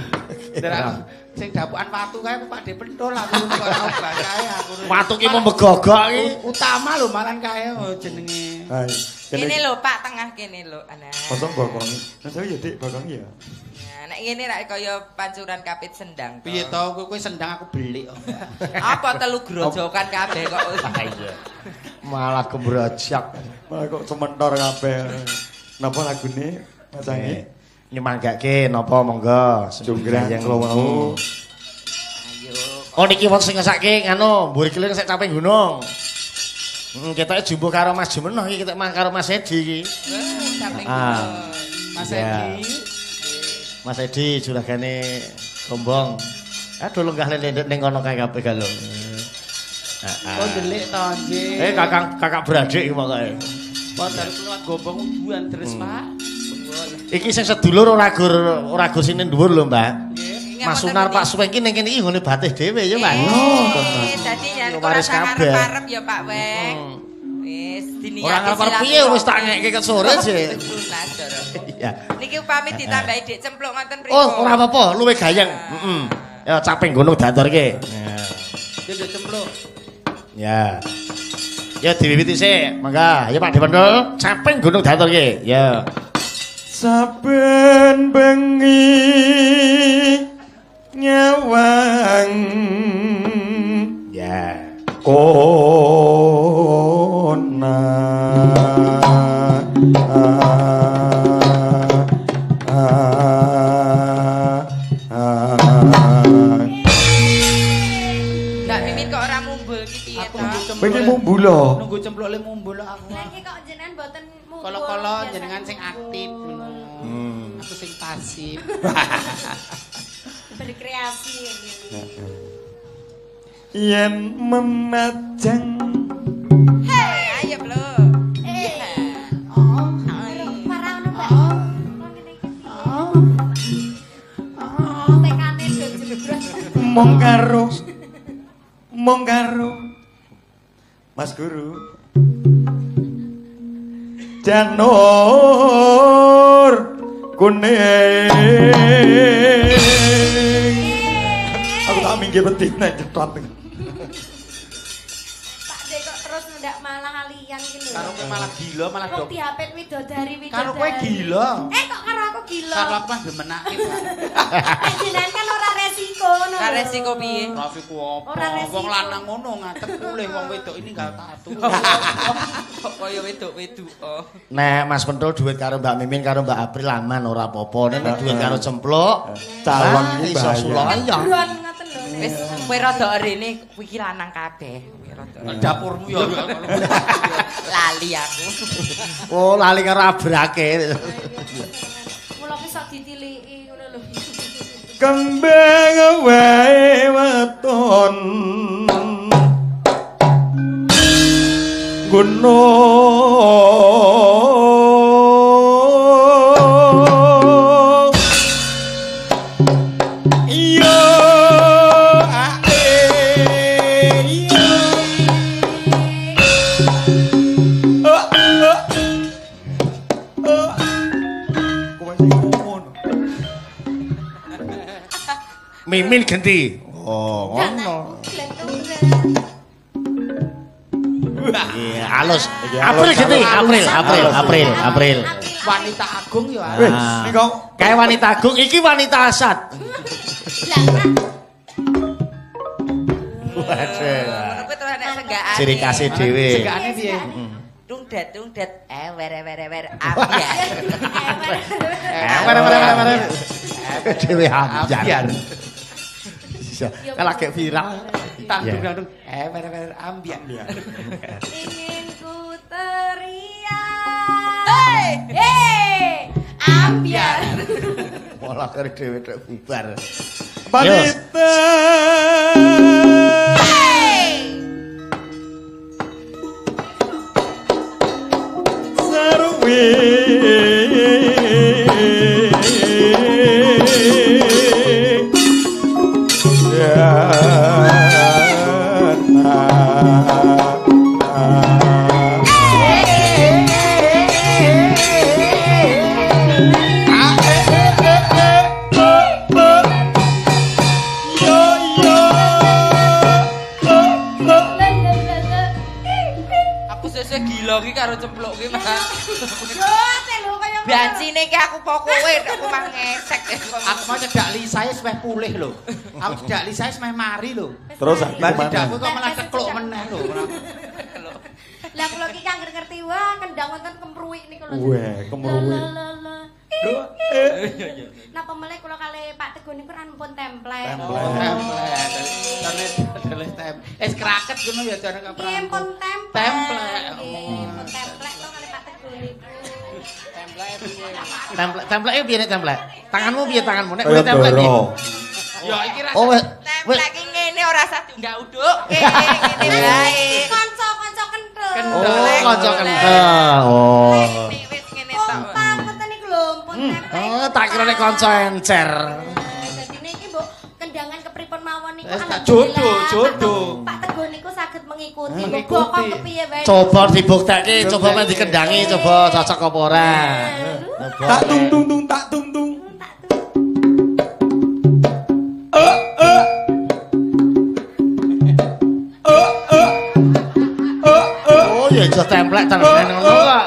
Derek sing dapukan watu kae Pak De Pendul aku kok ora kae aku. Watu ki membegogok iki. Utama lho malan kae jenenge. Kene lho Pak tengah kene lho ana. Kosong bokongi. Nah saya ya Dik bokongi ya. Nah nek ngene rak kaya pancuran kapit sendang. Piye to kowe sendang aku belik kok. Apa telu grojokan kabeh kok. Iya. Malah gembrojak. Malah kok sementor kabeh. Napa lagune Mas Anggi? Nyemanggake napa monggo junggrang kula wau. Ayo. Oh niki wonten sing ngesake nganu mburi kelir sik caping gunung. Ketoke jumbo karo Mas Jumenoh iki ketok karo Mas Edi iki. Caping gunung. Mas Edi. Mas Edi juragane Gombong. Aduh lenggah lendek ning kono kae kabeh galo. Heeh. Oh ndelik to nggih. Kakak beradik iki pokoke. Padahal lewat Gombong uduan terus Pak. Iki sing sedulur ora gur sing ning dhuwur lho, Mbak. Mas Sunar Pak Suweng ki ning kene iki nggone batih dhewe ya, Mbak. Oh, dadi yen ora arep-arep ya Pak Weng. Wis diniati. Ora arep piye wis tak ngekke ket sore sih. Iya. Niki upami ditambahi Dik Cempluk ngoten pripun? Oh, ora apa-apa, luwih gayeng. Heeh. Ya caping gunung diaturke. Dik Cempluk. Ya. Ya diwiwiti sik, mangga. Ya Pak Dependul, caping gunung diaturke. Ya. Saben bengi nyawang ya kona Mbak Mimin kok ora mumbul ki piye to? Pengen mumbul lho. Nunggu cempluk le mumbul aku. Lah iki kok jenengan mboten mumbul. Kala-kala jenengan sing aktif. Aku sing pasif. Berkreasi ini. Yen memajang. Hei, ayo lho. Oh, parah ono, Mbak. Kok ngene iki piye? Oh, tekane do jebrot. Mong karo Mas Guru. Janur kuning. Aku tak minggir betina cetot. Pak De kok terus ndak malah alian iki lho. Karo kowe malah gila malah dok. Dihapet widodari widodari. Karo kowe gila. Kok karo aku gila? Karo aku mah demenake, Pak. Nek jenengan kan ora resiko ngono. Ora resiko piye? Resiko apa? Wong lanang ngono ngatep pulih wong wedok ini nggal tatu. Kok kaya wedok-wedok. Nek Mas Pentul duit karo Mbak Mimin karo Mbak April aman ora apa-apa. Nek duit karo Cempluk calon iki iso sulaya. Wis kowe rada rene iki lanang kabeh. Kowe rada. Dapurmu ya lali aku. Oh, lali karo abrake. Mula ki sok ditiliki ngono lho. Kembang wae weton. Gunung iya ae iya kowe sing ngono. Mimin genti. Oh, ngono. Iya, halus. April genti, April. Wanita agung ya. Wis, niku kae wanita agung, iki wanita asat. Waduh. Ngono kuwi terus nek senggakane. Ciri khase dhewe. Senggakane piye? Tungdet tungdet ewer ewer ewer ambyar. Ewer ewer ewer. Dhewe ambyar. Iya, kan lagi viral. Tanggung-tanggung ewer ewer ambyar. Ingin ku teriak. Hei, ambyar. Malah kare dhewe tek bubar. Wanita. Sarwi. Ya. Suwe-suwe gila ki karo cempluk ki, Mas. Yo, ate lho kaya ngono. Bancine ki aku po kowe tok aku mah ngesek. Aku mau cedak lisae wis meh pulih lho. Aku cedak lisae wis meh mari lho. Terus aku Lah cedakku kok malah cekluk meneh lho. Lah kula ki kangger ngerti wah kendang wonten kemruwik niku lho. Weh, kemruwik. Napa melih kula kali Pak Teguh niku kan pun templek. Templek. Jane tem. Wis kraket ngono ya jane kok. Nggih pun templek. Templek. Nggih pun templek to kali Pak Teguh niku. Templek piye? Templek, templeke piye nek templek? Tanganmu piye tanganmu nek kowe templek piye? Ya iki rasa Oh, templek ki ngene ora usah diunggah-undukke ngene wae. Kanca-kanca kenthel. Oh, kanca kenthel. Oh. Wis ngene tok. Kompak ngoten niku lho, pun templek. Oh, tak kira nek kanca encer. Dadine iki mbok kendangan kepripun mawon niku jodoh, jodoh. Pak Teguh niku saged mengikuti. Mbok bokong kepiye wae. Coba dibuktekke, coba men dikendangi, coba cocok apa ora. Tak tung tung tung tak tung tung. Oh, ya aja templek tenan ngono kok.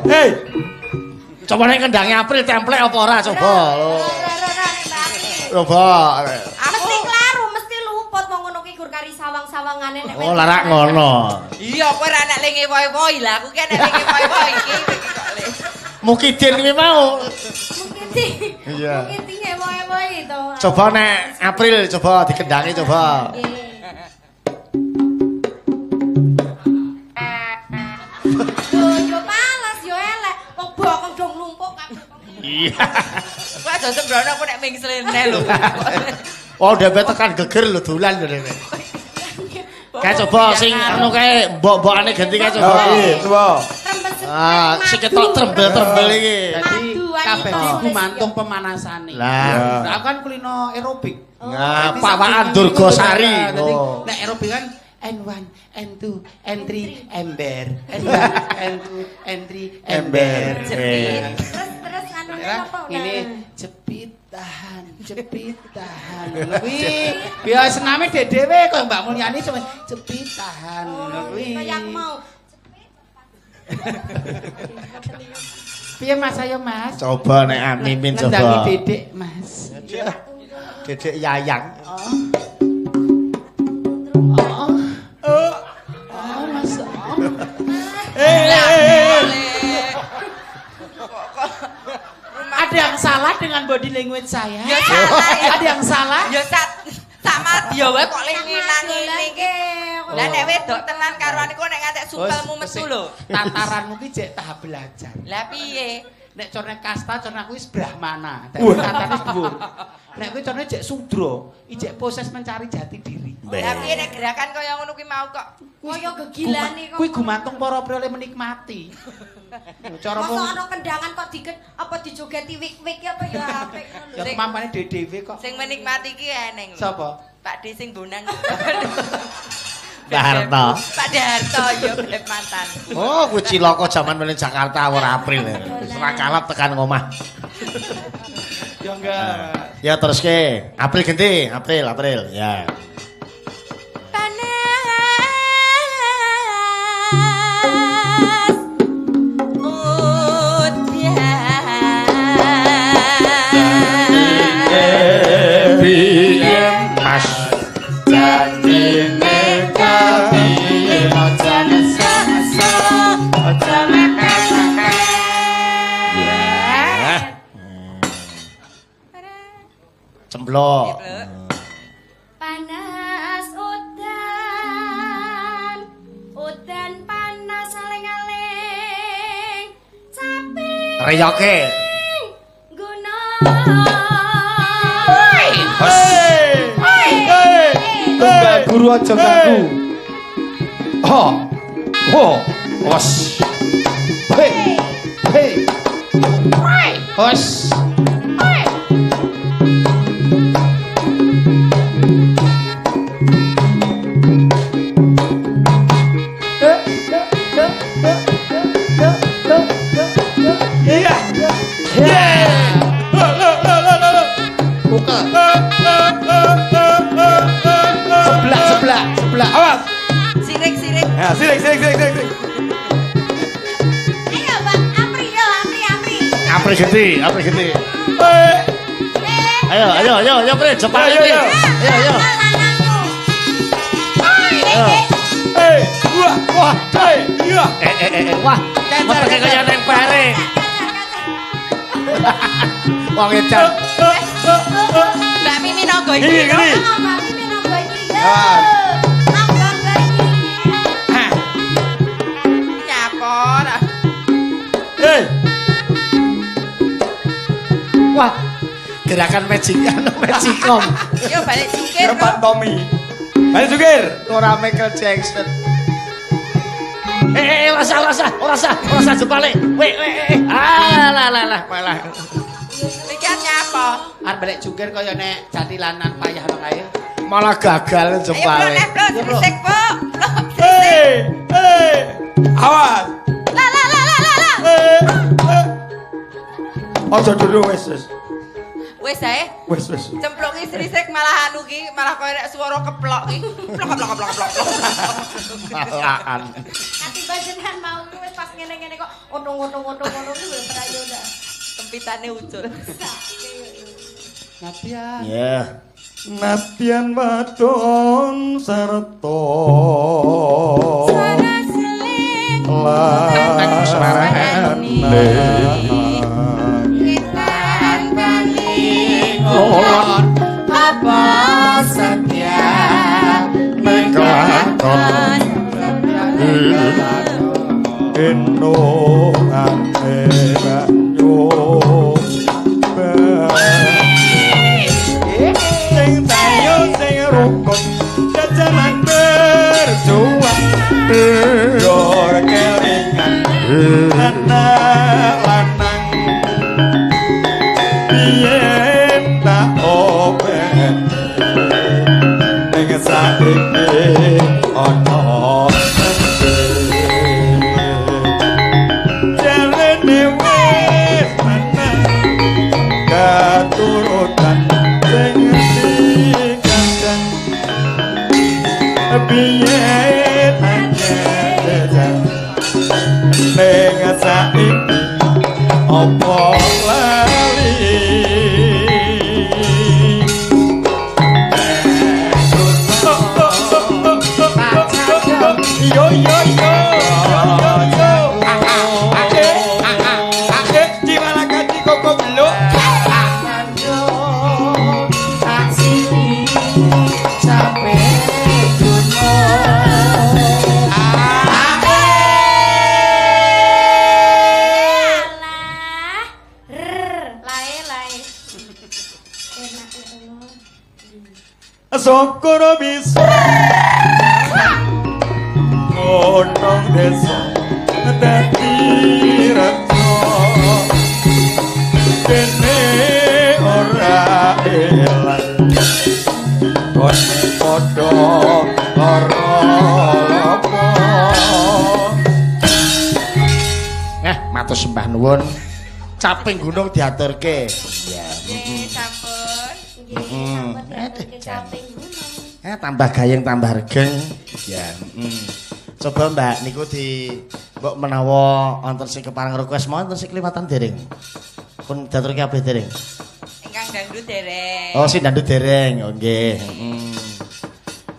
Hei. Coba nek kendangi April templek apa ora coba. Coba. Mesti kleru, mesti luput wong ngono ki gur kari sawang-sawangane nek. Oh, larak ngono. Iya, kowe ora nek le ngewo-ewo lah, aku ki nek le ngewo-ewo iki kok le. Mukidin kuwi mau. Mukidin. Iya. Mukidin ngewo-ewo to. Coba nek April coba dikendangi coba. Yo yo pales yo elek. Wong bokong do nglumpuk kabeh. Iya. Kowe aja sembrono aku nek mingslene lho. Oh, dhewe tekan geger lho dolan lho dhewe. Kae coba sing anu kae mbok-mbokane ganti kae coba. Piye, coba. Ah, sing ketok trembel-trembel iki. Dadi kabeh iki gumantung pemanasane. Lah, aku kan kulino aerobik. Nah, Pawakan Durgasari. Nek aerobik kan N1, N2, N3, ember. N1, N2, N3, ember. Jepit. Terus anune apa? Ini jepit tahan, jepit tahan. Ngono kuwi. Biar sename dhewe kaya Mbak Mulyani cuma jepit tahan ngono kuwi. Kaya aku mau. Piye Mas ayo Mas? Coba nek mimin coba. Ngendangi Dedek Mas. Dedek Yayang. Oh. Oh, Mas. Ada yang salah dengan body language saya? Ya salah ya. Ada yang salah? Ya sak madya wae kok le ngilang ngene iki. Lah nek wedok tenan karuan iku nek ngantek supelmu metu lho. Tataranmu ki jek tahap belajar. Lah piye? Nek corne kasta corne aku wis brahmana. Dadi tatane dhuwur. Nek kuwi corne jek sudra, ijek proses mencari jati diri. Lah piye nek gerakan kaya ngono kuwi mau kok kaya gegilane kok. Kuwi gumantung para priya menikmati. Cara mosok ana kendangan kok diket apa dijogeti wik-wik apa ya apik ngono. Ya kemampane dhewe-dhewe kok. Sing menikmati ki eneng lho. Sapa? Pak D sing bonang. Pak Harto. Pak Harto ya beb mantanku. Oh, kuwi cilaka jaman meneng Jakarta ora April. Wis ora kalap tekan ngomah. Ya enggak. Ya terus ke April ganti, April, April ya. Panas udan. Mas. Janjine kapiye aja nesa-nesa aja mepet-mepet. Ya. Cemplok. Panas udan, udan panas aling-aling capek Reyoke. guna. Tunggal guru aja ganggu. Ho. Ho. Os. Hei. Hei. Os. Iya. Buka. Sebelah, sebelah, sebelah. Awas. Sirik-sirik. Ya, sirik sirik sirik sirik. Ayo, Bang, Apri yo, Apri Apri. Apri gede, Apri gede. Ayo, ayo, ayo, ayo, Pri, cepat ayo. Ayo, ayo. Eh, wah, wah, eh, iya. Wah, wetenge kaya neng pare. Wong edan. Mbak Mimi nonggo iki. Mbak Mimi nonggo iki. Yo. Anggo iki. Nyapa ora? Eh. Wah, gerakan magic anu magicom. Yo balik jungkir. Pak Tommy. Balik jungkir. Ora Michael Jackson. Ora sah jebale. Weh, ah, lah, malah. Iki nyapa? Arep balik jungkir kaya nek jatilanan payah ngono kae. Malah gagal jebale. Ayo, bro, srisik, Bu. Awas. Lah, lah, lah, lah, lah. Aja dulu wis, wis. Wis ae. Wis, wis. Cemplungi srisik malah anu ki, malah koyo nek swara keplok ki. Plok plok plok plok. Malahan. Ati panjenengan mau wis pas ngene-ngene kok ono-ono-ono-ono ki lho prayo ndak. Kempitane ucul. Nadyan. Ya. Nadyan wadon sarta lan apa setia mengkakon enongane banyu sing tayo sing rukun jajanan berjuang dor kelingan anak lanang biyen tak open ning saiki ana jarene wis menang katurutan sing dikandang biyen aja ning saiki apa lali. Yo yo yo yo yo. Gimana kaji koko beluk? Alah. Lae lae. Enak ya Allah. Syukur bisa ngonong desa dadi rejo dene ora elang kone padha lara lopo. Matur sembah nuwun. Caping gunung diaturke. Ya, nggih, sampun. Nggih, sampun diaturke caping gunung. Tambah gayeng tambah regeng. Ya, Coba Mbak niku di mbok menawa wonten sing kepareng request mawon wonten sing kliwatan dereng. Pun diaturke kabeh dereng. Ingkang dangdut dereng. Oh, sing dangdut dereng. Oh nggih.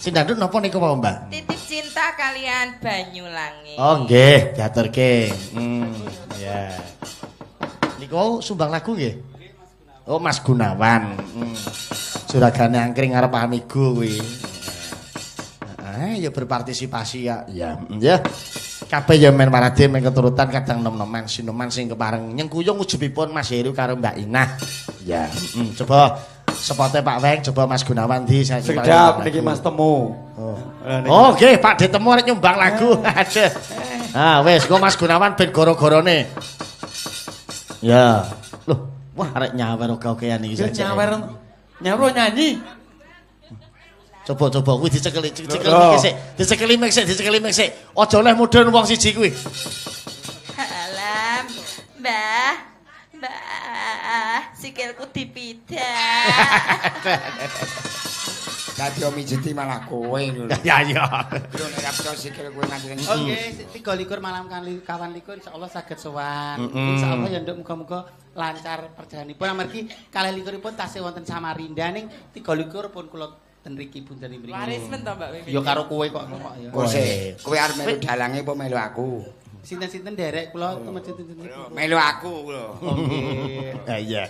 Sing dangdut napa niku wau, Mbak? Titip cinta kalian Banyu Langit. Oh nggih, diaturke. Ya. Niku wau sumbang lagu nggih? Oh, Mas Gunawan. Juragane angkring arep amigo kuwi. Ya berpartisipasi ya. Ya, ya. Kabeh ya men warade men keturutan kadang nom-noman sinoman sing kepareng nyengkuyung ujubipun Mas Heru karo Mbak Inah. Ya, coba sepote Pak Weng, coba Mas Gunawan di saya Sedap niki Mas Temu. Oh. Oh, nggih, Pak De Temu arep nyumbang lagu. Aduh. Ah, wis, engko Mas Gunawan ben goro-gorone. Ya. Loh, wah arek nyawer oke-okean iki saja. Nyawer. Nyawer nyanyi. Coba-coba kuwi dicekeli, dicekeli mik sik, dicekeli mik sik, dicekeli mik sik. Aja oleh mudhun wong siji kuwi. Alam, Mbah. Mbah, sikilku dipidak. Dadi mijeti malah kowe lho. Ya iya. Lho nek ra sikil kowe nganti. Oke, 23 malam kawan likur insyaallah saged sowan. Insyaallah ya nduk muga-muga lancar perjalananipun amargi kalih likuripun tasih wonten Samarinda ning 23 pun kula ten mriki punten mriki. Laris men to Mbak Mimin. Ya karo kowe kok kok ya. Kowe arep melu dalange apa melu aku? Sinten-sinten derek kula temen sinten-sinten. Melu aku lho. Oke. Ha iya.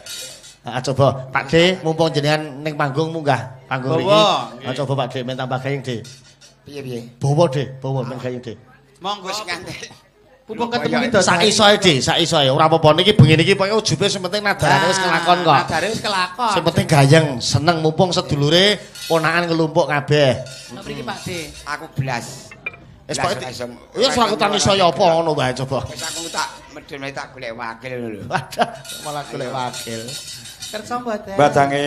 Coba Pak D mumpung jenengan ning panggung munggah panggung mriki. Coba Pak D men tambah gayeng D. Piye-piye? Bawa D, bawa men gayeng D. Monggo wis nganti. Mumpung ketemu iki sak isoe D, sak isoe. Ora apa-apa niki bengi niki pokoke ujube sing penting nadarane wis kelakon kok. Nadare wis kelakon. Sing penting gayeng, seneng mumpung sedulure ponakan ngelumpuk kabeh. Mriki Pak D. Aku blas. Wis pokoke ya wis aku tani saya apa ngono wae coba. Wis aku tak medhun tak golek wakil lho. Waduh, malah golek wakil. Kersa mboten. Mbak Cange.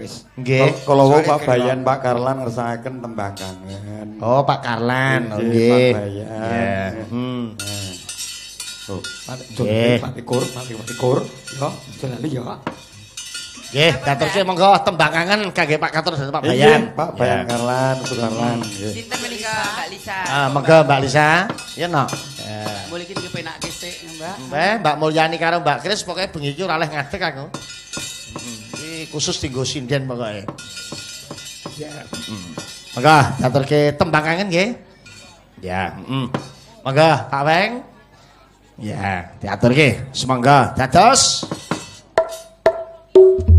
Wis. Nggih. Kala wau Pak Bayan, Pak Karlan ngersakaken tembang kangen. Oh, Pak Karlan. Nggih. Pak Bayan. Heeh. Oh, Pak Likur, Pak Likur. Yo, aja lali yo. Nggih, daterke monggo tembang kangen kangge Pak Katur dan Pak Bayan. Pak Bayan Karlan, Sukarlan. Nggih. Sinten menika Mbak Lisa? Ah, monggo Mbak Lisa. Ya nok. Mulih iki dipenake sik, Mbak. Mbak Mulyani karo Mbak Kris pokoke bengi iki ora oleh ngadeg aku. Iki khusus dinggo sinden pokoke. Ya. Monggo daterke tembang kangen nggih. Ya, heeh. Monggo Pak Weng. Ya, diaturke. Semangga dados. Hey!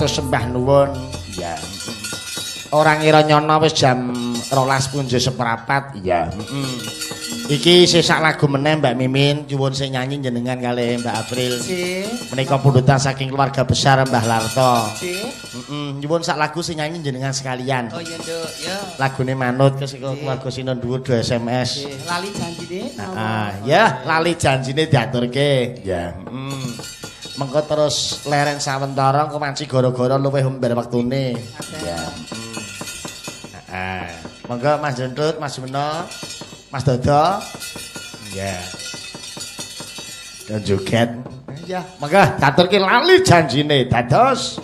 matur sembah nuwun. Iya. Ora ngira nyono wis jam 12.15. Iya. Iki sisa lagu meneh Mbak Mimin, nyuwun sing nyanyi jenengan kalih Mbak April. Nggih. Menika pundhutan saking keluarga besar Mbah Larto. Nggih. Nyuwun sak lagu sing nyanyi jenengan sekalian. Oh iya, Nduk. Ya. Lagune manut ke keluarga Sinon dhuwur do SMS. Nggih, lali janjine. Heeh, ya, lali janjine diaturke. Ya. Mengko terus leren sawentara engko manci gara-gara luwih ember wektune. Ya. Heeh. Monggo Mas Jentut, Mas Jumeno, Mas Dodo. Ya. Dan joget. Ya, monggo diaturke lali janjine dados.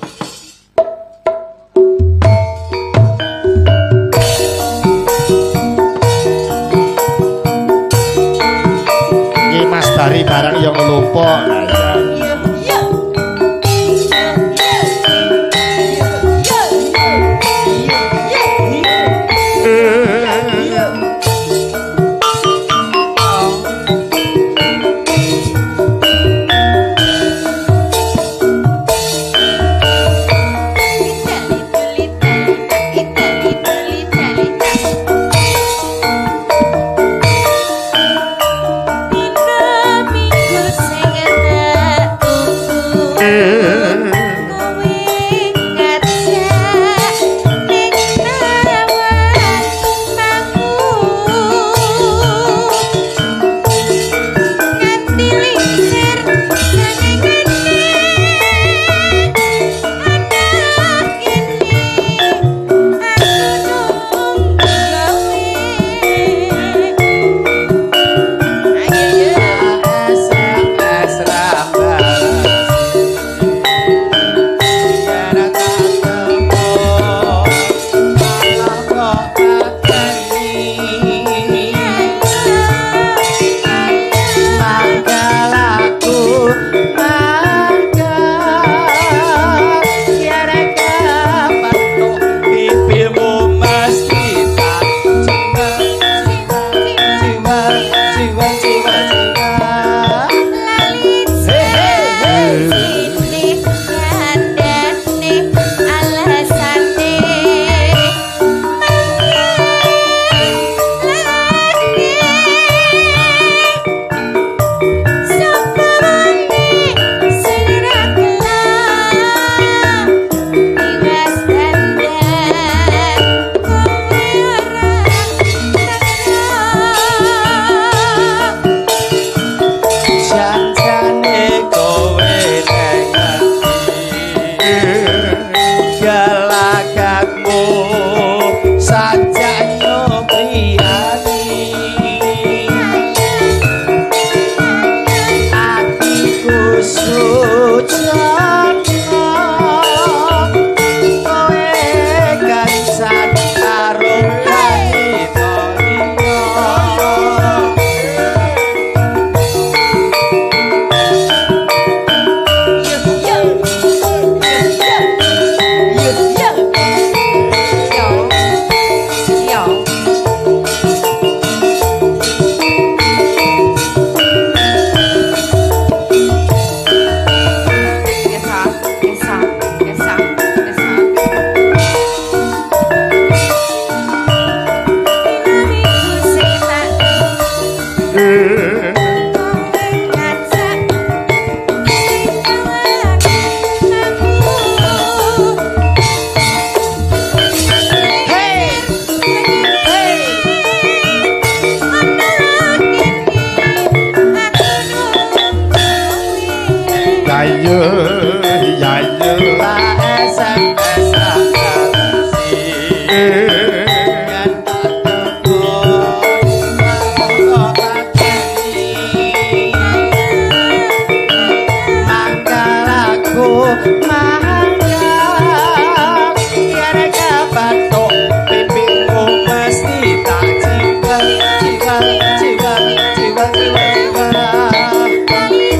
Iki Mas Bari barang ya ngelumpuk.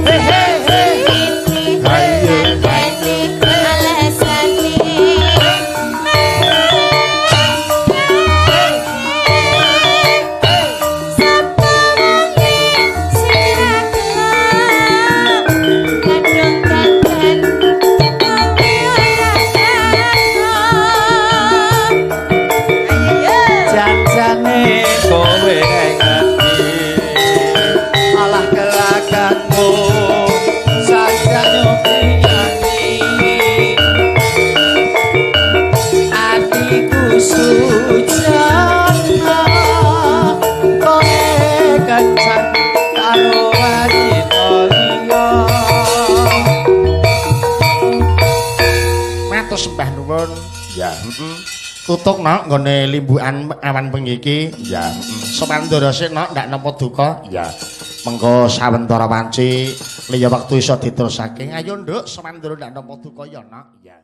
Hey, hey, hey. nuwun. Ya, heeh. Tutuk nok nggone limbukan awan bengi iki. Ya, heeh. Sumandara sik nok ndak napa duka. Ya. Mengko sawentara wanci liya wektu iso diterusake. Ayo nduk, sumandara ndak napa duka ya nok. Ya.